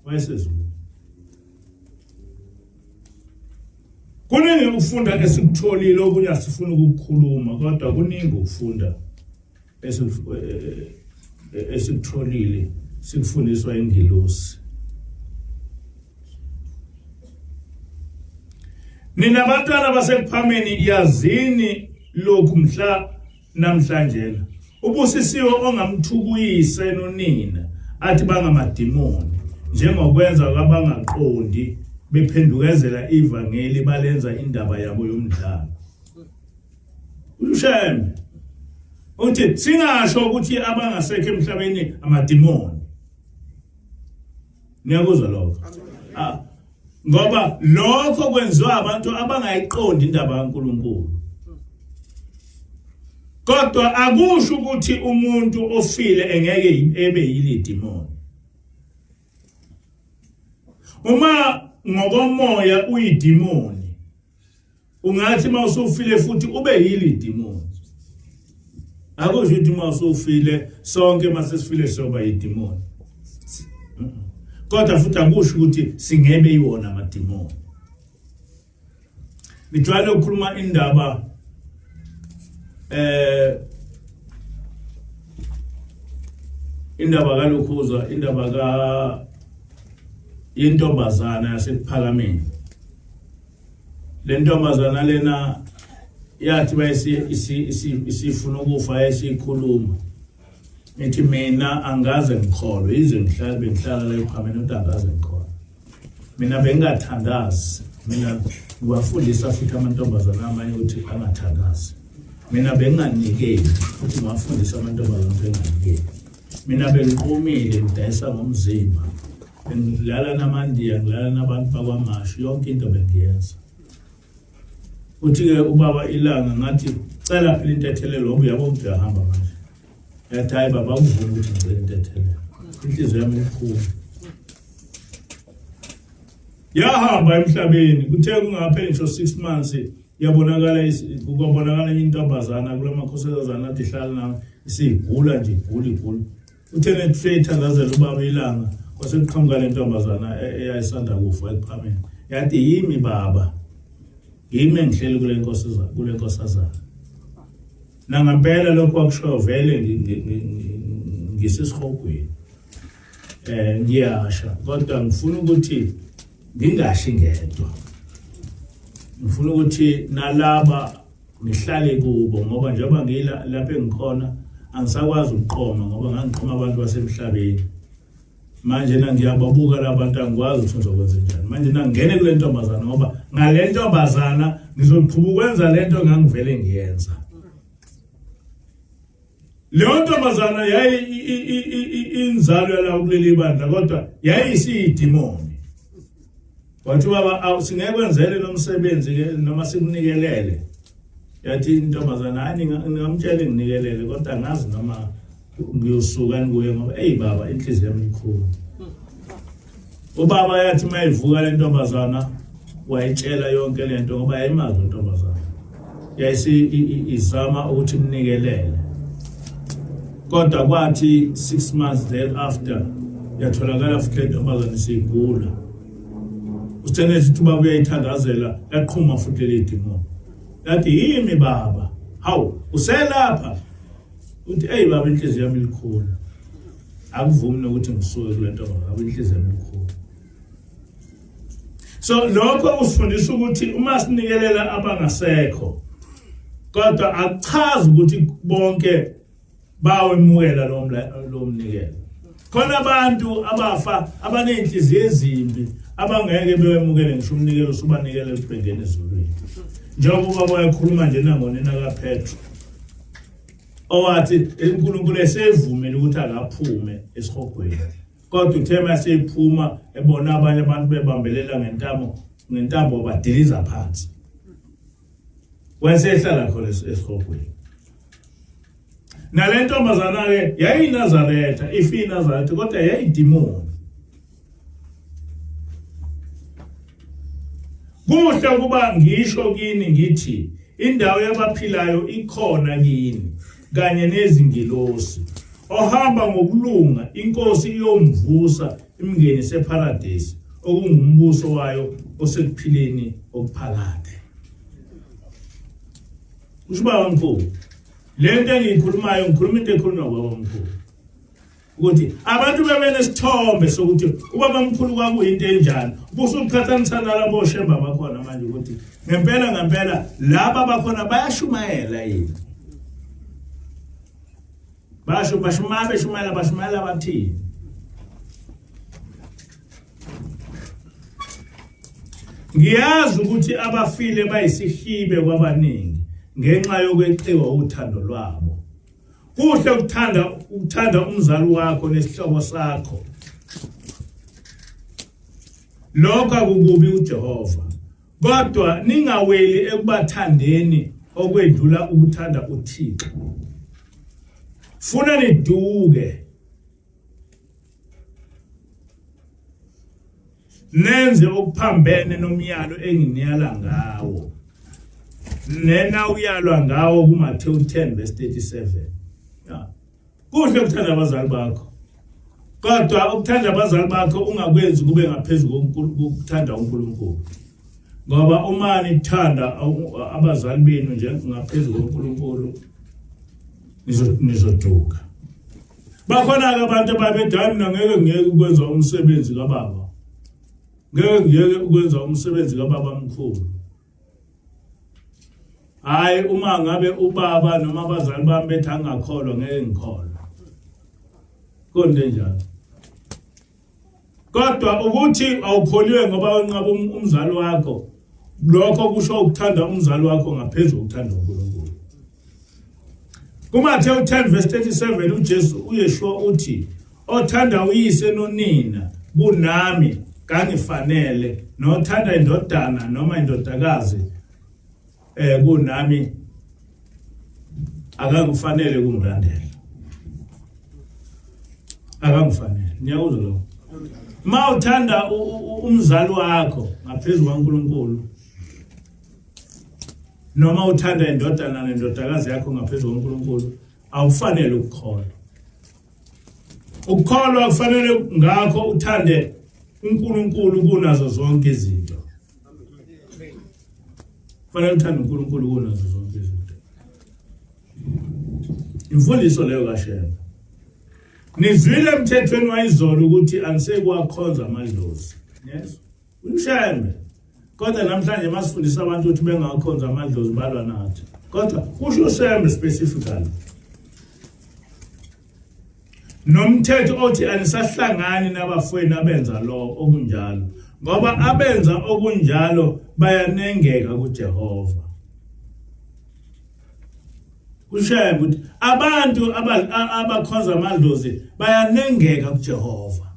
wayesezulwini. Kuningi ukufunda esikutholile, okunye asifuni ukukhuluma, kodwa kuningi ukufunda esikutholile sikufundiswa ingilosi. Nina bantwana baseKuphameni yazini lokhu mhla namhlanje ubusisiwe ongamthukuyise nonina athi bangamadimoni njengokwenza kwabangaqondi bephendukezela ivangeli balenza indaba yabo yomdlalo. UShembe uthi singasho ukuthi abangasekho emhlabeni amadimoni. Niyakuzwa lokho? Ah, ngoba lokho kwenziwa abantu abangayiqondi indaba kaNkuluNkulu. Kodwa akusho ukuthi umuntu ofile engeke ebe yilidimoni. Uma ngokomoya uyidimoni, ungathi uma usufile futhi ube yili demon. Akusho ukuthi uma usufile sonke uma sesifile soba yidimoni, kodwa futhi akusho ukuthi singebe iwona amadimoni. Ngijwayele ukukhuluma indaba indaba kalokhuza, indaba ka yentombazana yaseKuphakameni. Le ntombazana lena yathi bayisifuna ukufa, yayisikhuluma ngithi mina angaze ngikholwe, yize ngihlale bengihlala la ePhakameni kodwa angaze ngikholwe. Mina bengingathandazi, mina ngiwafundisa futhi amantombazana amanye ukuthi angathandazi. Mina benginganikeli futhi ngiwafundisa amantombazana ukuthi enganikeli. Mina bengiqomile ngidayisa ngomzimba, bengilala namandiya, ngilala nabantu bakwamashu, yonke into bengiyenza. Uthi-ke ubaba ilanga ngathi cela phela intethelelo ngoba uyabona ukuthi uyahamba manje. Yathi hayi baba akuvumi ukuthi ngicele intethelelo, inhliziyo yami ibuhlungu. Yahamba emhlabeni, kuthe kungapheli ngisho 6 months yabonakala kwabonakala enye intombazana kula makhosazana athi ihlala nawe isigula nje igula igula. Uthe nethe ithandazela ubaba ilanga kwase kuqhamuka le ntombazana eyayisanda kufa eKuphakameni, yathi yimi baba, yimi engihleli kule nkosazana, kule nkosazana. Nangampela lokho wakushoyo vele ngisesihogweni, ngiyasha, kodwa ngifuna ukuthi ngingashi ngedwa. Ngifuna ukuthi nalaba ngihlale kubo ngoba njengoba ngila lapha engikhona angisakwazi ukuqoma ngoba ngangiqoma abantu basemhlabeni. Manje na ngiyababuka labantu angikwazi ukuthi ngizokwenza njani. Manje na ngene kule ntombazana ngoba ngale ntombazana ngizoqhuba ukwenza lento engangivele ngiyenza. Leyo ntombazana yayi inzalo yala kuleli bandla kodwa yayisiyidimoni. Wathi baba singekwenzele lo msebenzi ke noma sikunikelele. Yathi intombazana hayi ningamtshela nginikelele kodwa angazi noma ngiyosuka nikuye ngoba eyi baba inhliziyo yami ikhulu. Ubaba yathi mayivuka le ntombazana wayitshela yonke lento ngoba yayimazi intombazana. Yayisi izama ukuthi imnikelele. Kodwa kwathi 6 months thereafter yatholakala futhi le ntombazana isigula. Uthene sithi ubaba uyayithandazela yaqhuma futhi leli dimoni. Yathi yimi baba. Hawu uselapha. Uthi eyi baba inhliziyo yami ilikhulu. Akuvumi nokuthi ngisuke kule nto ngoba inhliziyo yami ilikhulu. So lokho usifundisa ukuthi uma sinikelela abangasekho kodwa akuchazi ukuthi bonke bawemukela lo mnikelo. Khona abantu abafa abanezinhliziyo ezimbi abangeke bewemukele ngisho umnikelo usubanikele ukuthi bengene ezulwini. Njengoba ubaba wayekhuluma nje nangonina kaPetro owathi uNkulunkulu esevumile ukuthi akaphume esihogweni kodwa uthe masephuma ebona abanye abantu bebambelela ngentamo ngentambo badiliza phansi wayesehlala khona esihogweni. Nale ntombazana-ke yayiyiNazaretha, ife iNazaretha kodwa yayidimoni. Kuhle ukuba ngisho kini ngithi indawo yabaphilayo ikhona kini kanye nezingilosi. Ohamba ngokulunga inkosi iyomvusa imngenise ePharadesi okungumbuso wayo osekuphileni okuphakade. Kusho ubaba mkhulu. Le nto engiyikhulumayo ngikhuluma into ekhulunywa ubaba mkhulu. Ukuthi abantu bebenesithombe sokuthi ubaba mkhulu kwakuyinto enjani. Ubusuqhathanisa nalabo shemba bakhona manje ukuthi ngempela ngempela laba bakhona bayashumayela yini. Basho bashumaya beshumayela bashumayela bathini. Ngiyazi ukuthi abafile bayisihibe kwabaningi ngenxa yokweqiwa uthando lwabo. Kuhle ukuthanda ukuthanda umzali wakho nesihlobo sakho. Lokho akukubi uJehova. Kodwa ningaweli ekubathandeni okwedlula ukuthanda uThixo. Funa niduke nenze okuphambene nomyalo enginiyala ngawo nena uyalwa ngawo kuMathewu 10 verse 37 ya kuhle ukuthanda abazali bakho kodwa ukuthanda abazali bakho ungakwenzi kube ngaphezulu kokuthanda uNkulunkulu ngoba uma nithanda abazali benu nje ngaphezulu koNkulunkulu nizoduka. Bakhona-ke abantu ababethi hayi mina ngeke ngiyeke ukwenza umsebenzi kababa, ngeke ngiyeke ukwenza umsebenzi kababa mkhulu. Hayi uma ngabe ubaba noma abazali bami bethi angakholwa ngeke ngikholwe. Konke njalo. Kodwa ukuthi awukholiwe ngoba wenqaba um-, umzali wakho lokho kusho ukuthanda umzali wakho ngaphezulu kokuthanda uNkulunkulu. KuMathewu 10 verse 37 uJesu uYeshua uthi othanda uyise nonina kunami kangifanele nothanda indodana noma indodakazi eh kunami akakufanele kungilandela akangifanele niyakuzwa lokho uma uthanda umzali wakho ngaphezulu kwaNkulunkulu noma uthanda indodana nendodakazi yakho ngaphezulu kwaNkulunkulu awufanele ukukholwa ukukholwa kufanele ngakho uthande uNkulunkulu kunazo zonke izinto Kufanele uthande uNkulunkulu kunazo zonke izinto. Imfundiso leyo kaShembe. Nizwile emthethweni wayizolo ukuthi angisekwakhonza amadlozi. Yes. UShembe. Kodwa namhlanje masifundisa abantu ukuthi bengakhonza amadlozi balwa nathi. Kodwa kusho uShembe specifically. Nomthetho othi anisahlangani nabafowenu abenza lo okunjalo ngoba abenza okunjalo bayanengeka kuJehova. Kushaya ukuthi abantu abakhonza amadlozi bayanengeka kuJehova.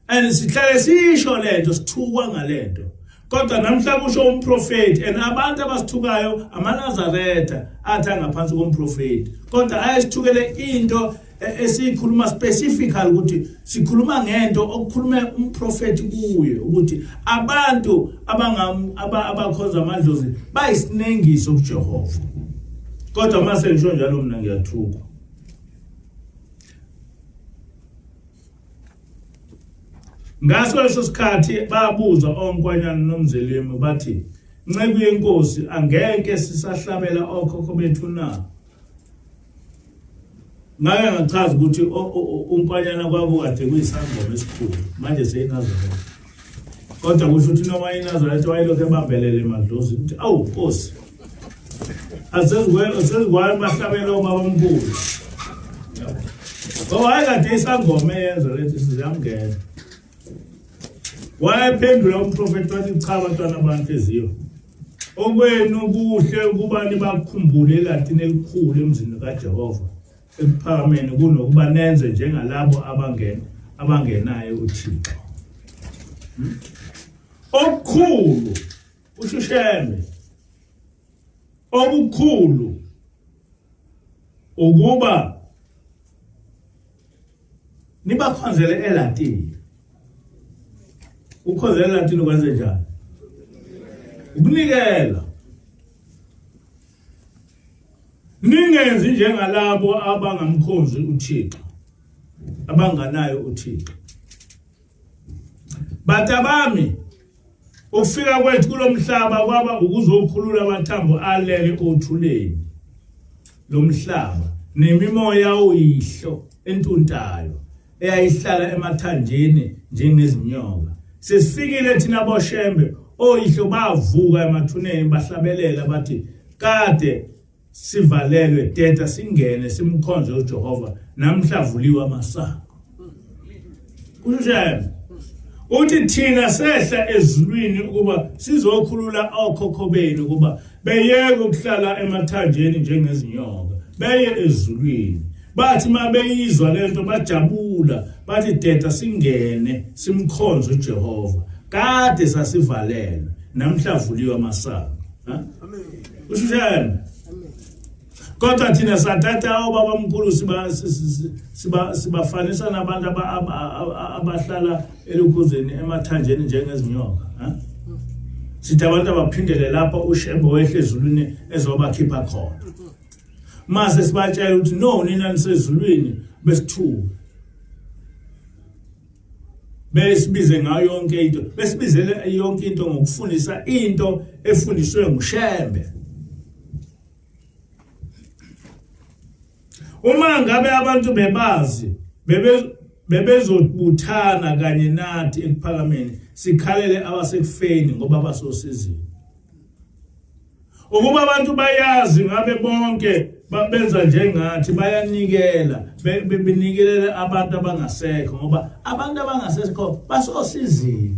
And sihlale sisho lento sithukwa ngalento. Kodwa namhla kusho umprofeti and abantu abasithukayo amaNazaretha athi angaphansi komprofeti. Kodwa ayesithukele into e, esiyikhuluma specifically ukuthi sikhuluma ngento okukhulume umprofeti kuye ukuthi abantu abangam abakhonza amadlozi bayisinengiso kuJehova. Kodwa mase ngisho njalo mina ngiyathukwa. Ngaso leso sikhathi babuza onkwanyana nomzelimu bathi, Nceku yenkosi, angeke sisahlabela okhokho bethu na? Ngake ngachaza ukuthi unkwanyana kwakukade kuyisangoma esikhulu, manje seyinazaretha. Kodwa kusho ukuthi noma inazaretha wayelokhu ebambelele emadlozini ukuthi awu Nkosi, asezikwayo bahlabela obabamkhulu. Ngoba wayekade isangoma eyenza lethi siziyamngena. Wayephendula umprofethi wathi cha bantwana banhliziyo. Okwenu kuhle ukuba nibakhumbule elatini elikhulu emzini kaJehova ekuphakameni kunokuba nenze njengalabo abangena abangenayo uThixo. Hmm? Okukhulu ushushembe okukhulu ukuba nibakhonzele elatini ukhonzele elatini ukwenze njani ukunikela ningenzi njengalabo abangamkhonzi uThixo abanganayo uThixo Batabami ukufika kwethu kulomhlaba kwaba ukuzokhulula amathambo alele othuleni lomhlaba nemimoya oyihlo entuntayo eyayihlala emathanjeni njengezinyoka sesifikile thina boshembe oyihlo bavuka emathuneni bahlabelela bathi kade sivalelwe teta singene simkhonze uJehova namhla vuliwe amasango kusho uthi thina sehla ezulwini ukuba sizokhulula okhokho benu ukuba beyeke ukuhlala emathanjeni njengezinyoka beye ezulwini bathi mabeyizwa lento bajabula bathi deda singene simkhonze uJehova kade sasivalelwe namhla vuliwe amasango Ushushana. Kodwa thina sathatha obaba mkhulu siba siba sibafanisa nabantu abahlala elukhuzeni emathanjeni njengezinyoka, ha? Sithi abantu abaphindele lapho uShembe wehle ezulwini ezobakhipha khona. Mase sibatshela ukuthi no nina nisezulwini besithuka. Besibize ngayo yonke into, besibizele yonke into ngokufundisa into efundiswe nguShembe. Uma ngabe abantu bebazi bebe bebezobuthana kanye nathi ekuphakameni sikhalele abasekufeni ngoba basosizini. Ukuba abantu bayazi ngabe bonke benza njengathi bayanikela benikelela abantu abangasekho ngoba abantu abangasekho basosizini.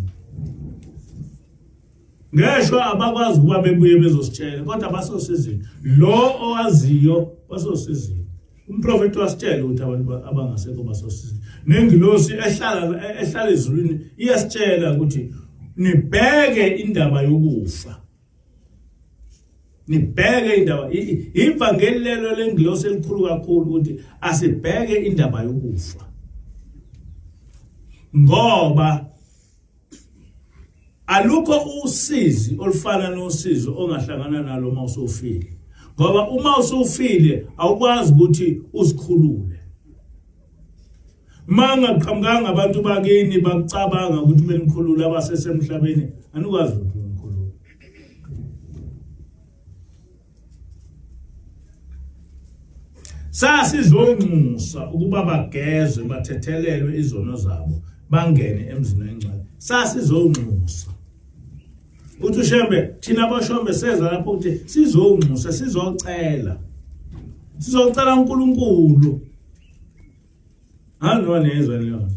Ngeshwa abakwazi ukuba bebuye bezositshela kodwa basosizini. Lo owaziyo basosizini. Umprofeti wasitshela ukuthi abantu abangasekho basosizini. Nengilosi ehlala ehlala ezulwini iyasitshela ukuthi nibheke indaba yokufa. Nibheke indaba ivangeli lelo lengilosi elikhulu kakhulu ukuthi asibheke indaba yokufa. Ngoba alukho usizi olufana nosizi ongahlangana nalo uma usufile ngoba uma usufile awukwazi ukuthi uzikhulule uma ungaqhamukanga abantu bakini bakucabanga ukuthi benikhulule abasesemhlabeni anikwazi ukuthi unikhulule Sasizonxusa ukuba bagezwe bathethelelwe izono zabo bangene emzini oyingcwele. Sasizonxusa. Uthi uShembe thina boShembe seza lapho ukuthi sizonxusa sizocela. Sizocela uNkulunkulu. Hanoma nezwa leyo.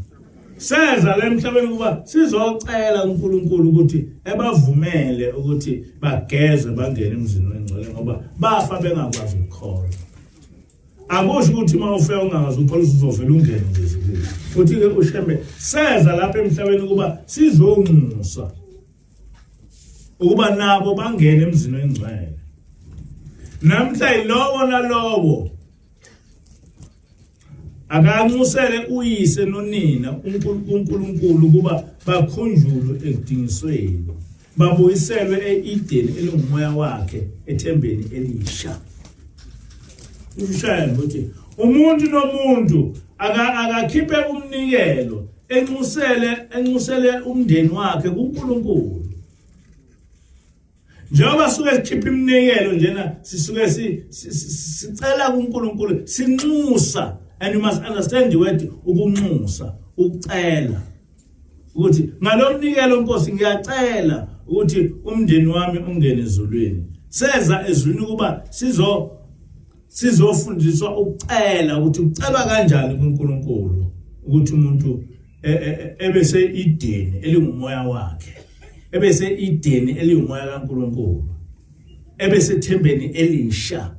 Seza la emhlabeni ukuba sizocela uNkulunkulu ukuthi ebavumele ukuthi bageze bangene emzini wengcwele ngoba bafa bengakwazi ukukholwa. Akusho ukuthi uma ufe ungangazi ukukholwa uzovela ungene nje ezulwini. Futhi ke uShembe seza lapha emhlabeni ukuba sizonxusa ukuba nabo bangene emzini wengcwele. Namhla yilowo nalowo akanxusele uyise nonina uNkulunkulu ukuba bakhunjulwe ekudingisweni babuyiselwe e-Edeni elingumoya wakhe ethembeni elisha. Ushaya ukuthi umuntu nomuntu akakhiphe umnikelo enxusele enxusele umndeni wakhe kuNkulunkulu. Njengoba suke sikhipha iminikelo njena sisuke sicela kuNkulunkulu sinxusa and you must understand the word ukunxusa ukucela ukuthi ngalomnikelo Nkosi ngiyacela ukuthi umndeni wami ungene ezulwini seza ezulwini ukuba sizo sizofundiswa ukucela ukuthi ucela kanjani kuNkulunkulu ukuthi umuntu e, e, e, ebese ideni elingumoya wakhe ebese ideni eliwumoya kaNkuluNkulu ebese thembeni elisha.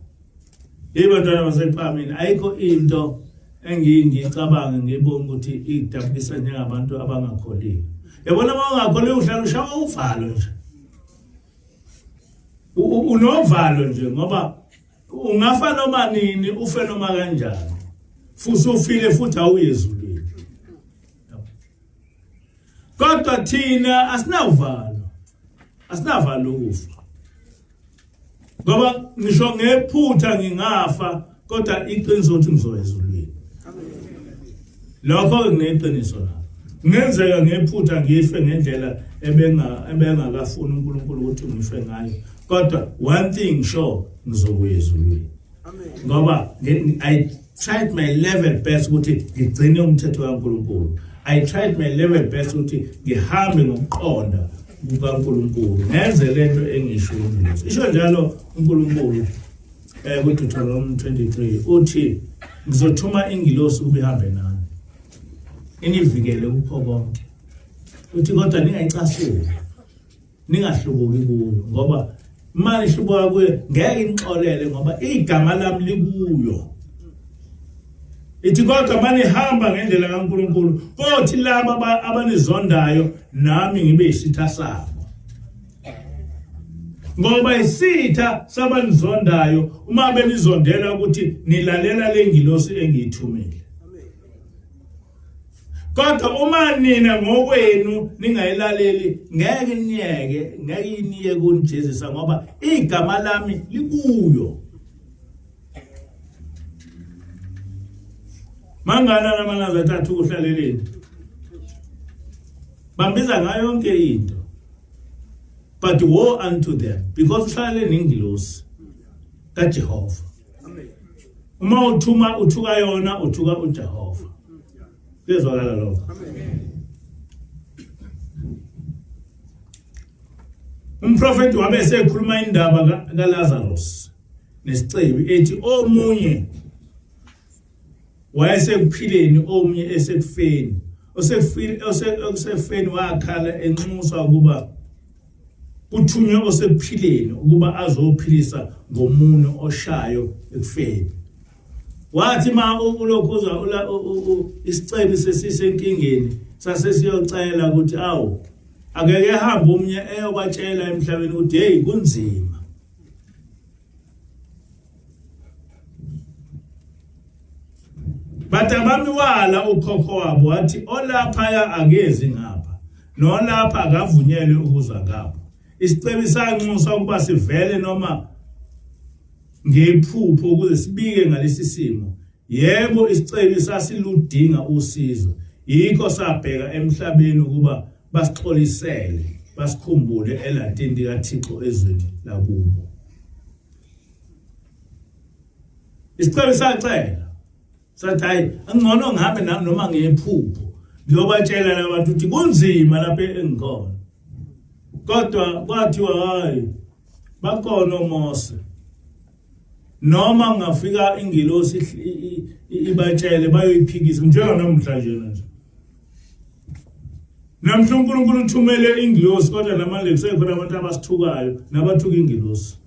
Yebo bantwana basePhamini ayikho into engiyicabanga ngibonga ukuthi idabukisa njengabantu abangakholiwe. Yabona uma ungakholiwe uhlala ushawa uvalo nje. Unovalo nje ngoba ungafa noma nini ufe noma kanjani. Futhi ufile futhi awuye ezulwini. Kodwa thina asinavalo. Asinavalo ukufa. Ngoba ngisho ngephutha ngingafa kodwa iqiniso ukuthi ngizoya ezulwini. Lokho ngineqiniso la. Kungenzeka ngephutha ngife ngendlela ebenga ebengakafuni uNkulunkulu ukuthi ngife ngayo. Kodwa one thing sure ngizokuya ezulwini. Ngoba I tried my level best ukuthi ngigcine umthetho kaNkulunkulu. I tried my level best ukuthi ngihambe ngokuqonda kukaNkulunkulu. Ngenze lento engisho uNkulunkulu. Isho njalo uNkulunkulu eh kuDeuteronomy 23 uthi ngizothuma ingilosi ukuba ihambe nani. Inivikele kukho konke. Uthi kodwa ningayicasuli. Ningahlubuki kuyo ngoba uma nihlubuka kuyo ngeke inixolele ngoba igama lami likuyo. Ithi kodwa manihamba ngendlela kaNkulunkulu kothi laba abanizondayo nami ngibe isitha sabo. Ngoba isitha sabanizondayo uma benizondela ukuthi nilalela lengilosi engiyithumile. Kodwa uma nina ngokwenu ningayilaleli ngeke niyeke ngeke iniye kunijezisa ngoba igama lami likuyo. Mangana namanazi athathu ukuhlaleleni. Bambiza ngayo yonke into. But woe unto them because uhlale nengilosi kaJehova. Uma uthuma uthuka yona uthuka uJehova. Kuyezwakala lokho. Umprofeti wabe esekhuluma indaba kaLazarus nesicebi ethi omunye wayesekuphileni omunye esekufeni osefile osefeni wakhala enxusa ukuba kuthunywe osekuphileni ukuba azophilisa ngomunwe oshayo ekufeni. Wathi ma ulokhuza isicebi sesisenkingeni sase siyocela ukuthi awu akeke ehambe omunye eyobatshela emhlabeni ukuthi hey kunzima. But abamiwala ukhokho wabo wathi olaphaya akezi ngapha nolapha akavunyelwe ukuza ngapha. Isicebi sanxusa ukuba sivele noma ngephupho ukuze sibike ngalesi simo. Yebo isicebi sasiludinga usizo yikho sabheka emhlabeni ukuba basixolisele basikhumbule elatini likaThixo ezweni lakubo. Isicelo sacela sathi hayi angcono ngihambe nami noma ngephupho ngiyobatshela labantu ukuthi kunzima lapha engikhona. Kodwa kwathiwa hayi bakhona oMose. Noma ngafika ingilosi ibatshele bayoyiphikisa njenganamhla nje nje. Namhla uNkulunkulu uthumele ingilosi kodwa namanje kusekhona abantu abasithukayo nabathuka ingilosi.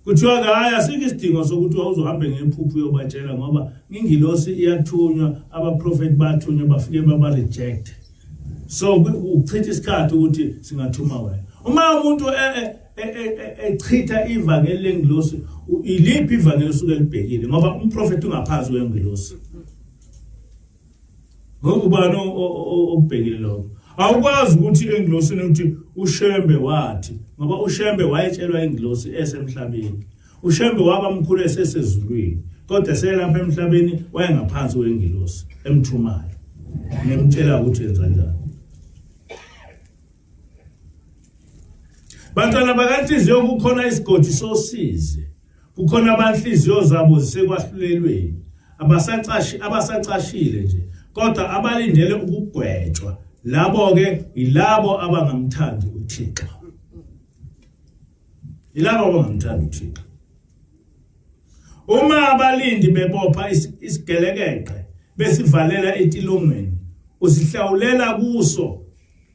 Kuthiwa ke hayi asikho isidingo sokuthi uzohambe ngephupho uyobatshela ngoba ingilosi iyathunywa abaprofeti bathunywa bafike baba reject. So ukuchitha isikhathi ukuthi singathuma wena. Uma umuntu e, e, e, echitha ivangeli lengilosi iliphi ivangeli osuke libhekile ngoba umprofeti ungaphansi kwengilosi. Ngokubani okubhekile lokho? Awukwazi ukuthi engilosini ukuthi uShembe wathi ngoba uShembe wayetshelwa ingilosi esemhlabeni. UShembe waba mkhulu esesezulwini kodwa selapha emhlabeni wayengaphansi kwengilosi emthumayo. Nemtshela ukuthi yenza njani. Bantwana bakanhliziyo kukhona isigodi sosizi. Kukhona abanhliziyo zabo zisekwahlulelweni. Abasacashi abasacashile nje kodwa abalindele ukugwetshwa. Labo ke yilabo abangamthandi uThixo. Yilabo abangamthandi uThixo. Uma abalindi bebopha isigelekeqe besivalela etilongweni usihlawulela kuso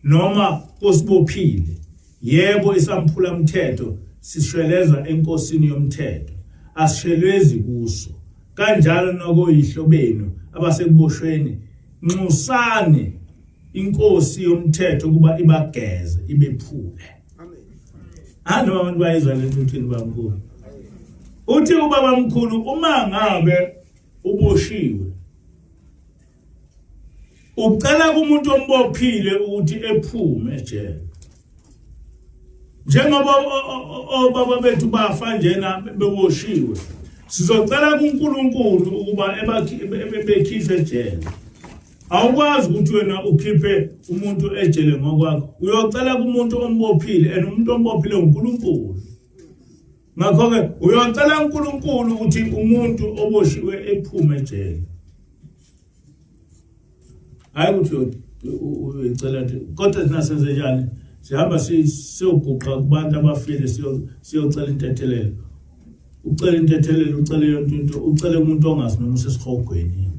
noma kosibophile yebo isamphula mthetho sishweleza enkosini yomthetho asishelwezi kuso kanjalo nokoyihlo benu abasekuboshweni nxusani inkosi yomthetho kuba ibageze ibephule amen noma abantu bayizwa lento uthini bamkhulu uthi ubaba mkhulu uma ngabe uboshiwe ucela kumuntu ombophile ukuthi ephume ejele njengoba obaba bethu bafa njena beboshiwe sizocela kuNkulunkulu ukuba ebekhiphe ejele awukwazi ukuthi wena ukhiphe umuntu ejele ngokwakho uyocela kumuntu ombophile and umuntu ombophile uNkulunkulu ngakho-ke uyocela uNkulunkulu ukuthi umuntu oboshiwe ephume ejele hayi ukuthi uyocela nje kodwa thina senze njani sihamba siyoguqa kubantu abafile siyocela intethelelo ucela intethelelo ucele yonke into ucele umuntu ongazi noma usesihogweni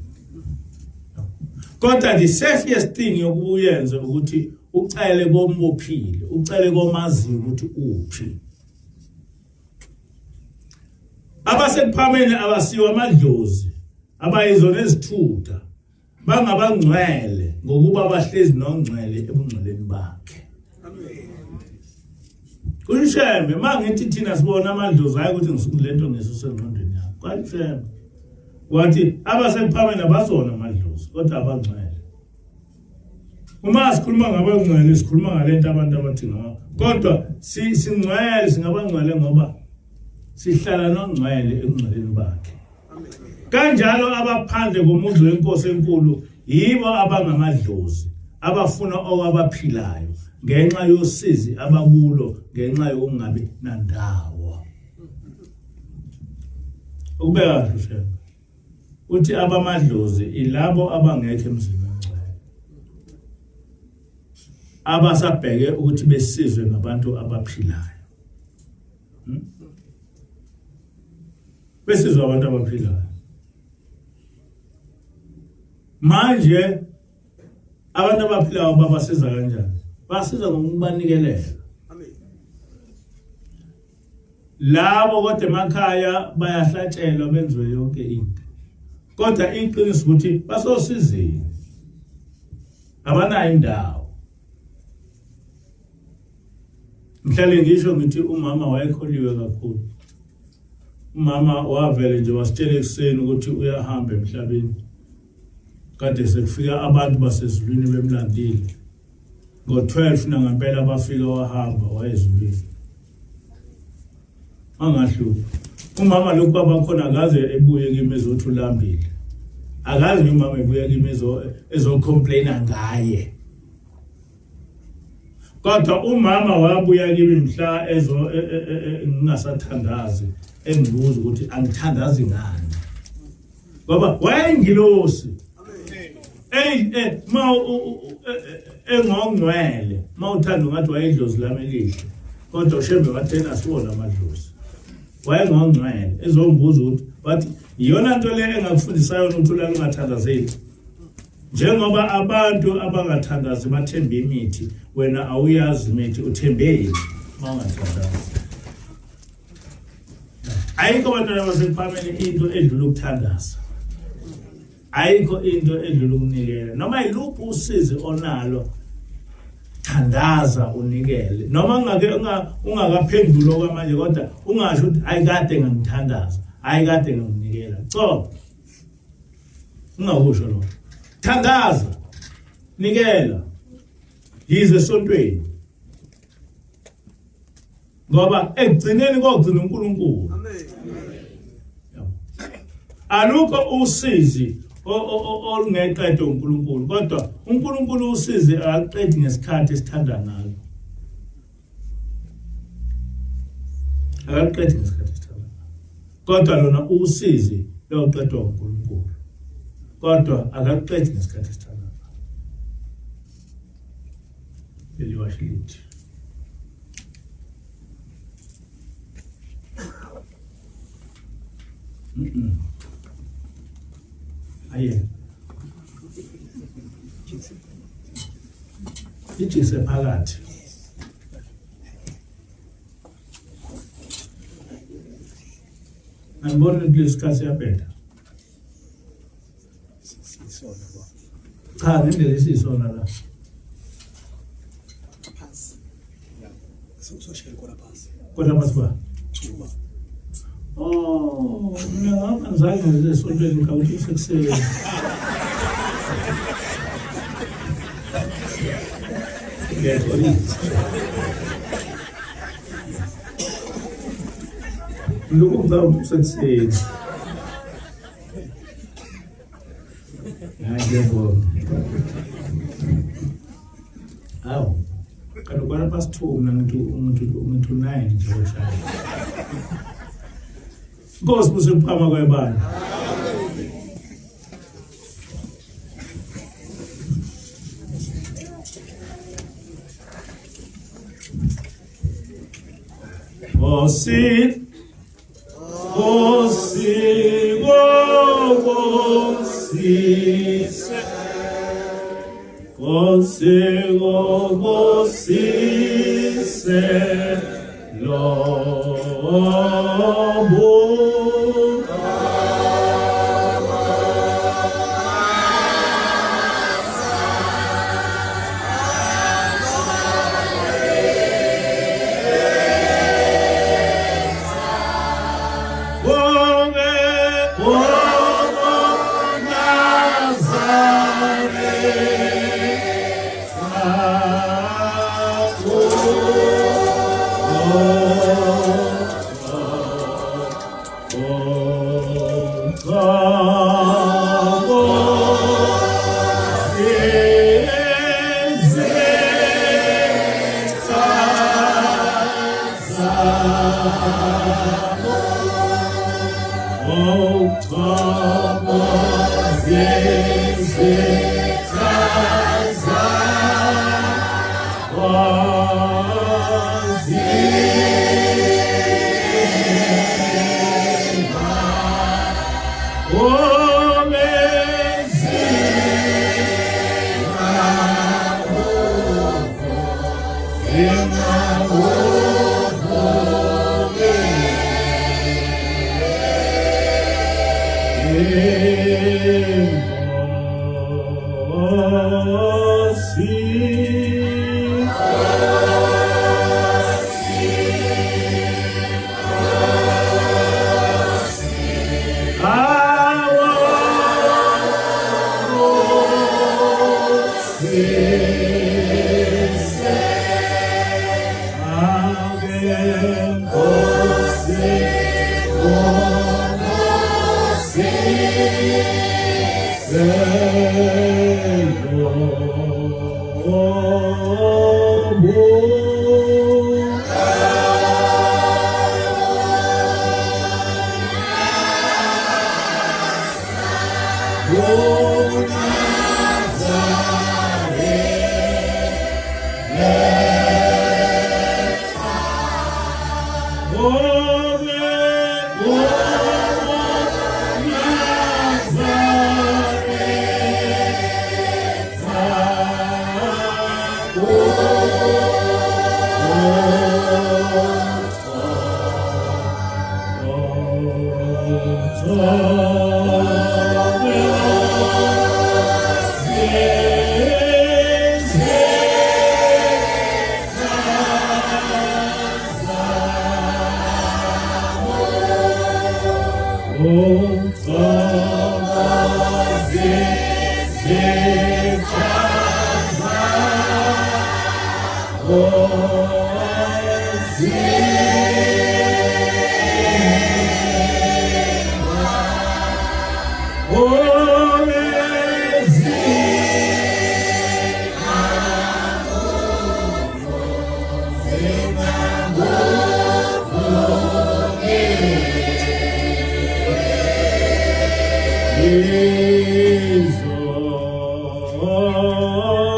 kodwa the safest thing yokuba uyenze ukuthi ucele kombophile ucele komaziyo ukuthi uphi abasekuphameni abasiwa amadlozi abayizona ezithutha bangabangcwele ngokuba bahlezi nongcwele ebungcweleni bakhe Kushembe mangithi thina sibona amadlozi hayi ukuthi ngisuke lento ngisuse engqondweni yakho kwaShembe wathi abasekuphameni abazona amadlozi kodwa abangcwele Uma sikhuluma ngabangcwele sikhuluma ngalento abantu abathi ngakho. Kodwa singcwele singabangcwele ngoba sihlala nongcwele ebungcweleni bakhe. Kanjalo abaphandle komuzi wenkosi enkulu yibo abangamadlozi abafuna okwabaphilayo ngenxa yosizi abakulo ngenxa yokungabi nandawo. Ukubeka kahle Shembe. Uthi abamadlozi ilabo abangekho emzini ongcwele. Abasabheke ukuthi besizwe ngabantu abaphilayo. Hmm? Besizwe abantu abaphilayo. Manje abantu abaphilayo babasiza kanjani? Basiza ngokubanikelela. Labo kodwa emakhaya bayahlatshelwa benziwe yonke into. Kodwa iqiniso ukuthi basosizini. Abanayo indawo. Ngihlale ngisho ngithi umama wayekholiwe kakhulu. Umama wavele nje wasitshela ekuseni ukuthi uyahamba emhlabeni. Kade sekufika abantu basezulwini bemlandile. Ngo-12 nangempela bafika wahamba wayezulwini. Angahluphi. Umama lokhu kwabakhona akaze ebuye kimi ezothi ulambile. Akaze nje umama ebuya kimi ezo ezocomplaina ngaye. Kodwa umama wabuya kimi mhla ezo e, e, e, ngingasathandazi engibuza ukuthi angithandazi ngani. Ngoba wayeyingilosi. Ey eh ma engongcwele ma uthanda ungathi wayedlozi lami elihle kodwa uShembe wathena siwona amadlozi. Wayengongcwele ezongibuza ukuthi wathi iyona nto le engakufundisa yona ukuthi ulala ungathandazeli. Njengoba abantu abangathandazi bathembe imithi wena awuyazi imithi uthembeni uma ungathandazi. Ayikho abantwana basekuphameni into edlula ukuthandaza. Ayikho into edlula ukunikela. Noma yiluphi usizi onalo thandaza unikele. Noma ungake ungakaphenduli okwamanje kodwa ungasho ukuthi hayi kade ngangithandaza, hayi kade nganginikela. Cha. Ungakusho lokho. Thandaza. Nikela. Yize esontweni. Ngoba ekugcineni kogcina uNkulunkulu. Amen. Alukho usizi olungeqedwe uNkulunkulu kodwa uNkulunkulu usizi akaqedi ngesikhathi esithanda ngalo. Akaqedi ngesikhathi esithanda ngalo. Kodwa lona usizi loqedwa uNkulunkulu. Kodwa akaqedi ngesikhathi esithanda ngalo. Leli washi lithi Aye. Ijise phakathi. Angiboni ukuthi lesikhathi siyabheda. Cha ngendlela esiyisona la. Phansi. Usoshela khona phansi. Kona phansi kwa. Chuma. Oh, mina ngapha ngizange ngize esontweni ngikawuthi kusekuseni. Ngiyaxolisa. Lokhu ngicabanga ukuthi kusekuseni. Hayi ngiyabonga. Hawu. Kanti ukwana past 2 mina ngithi ngithi ngithi 9 nje oshaya. Nkosi buse kuphama kwebandla. Nkosi Nkosi ngobusise Nkosi ngobusise lobu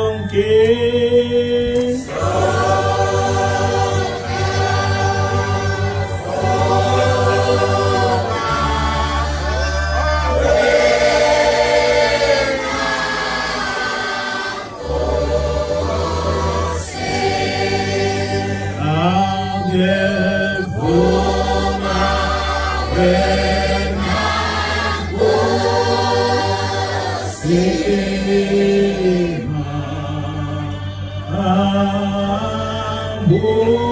Zonke. Angevuma wena Sima.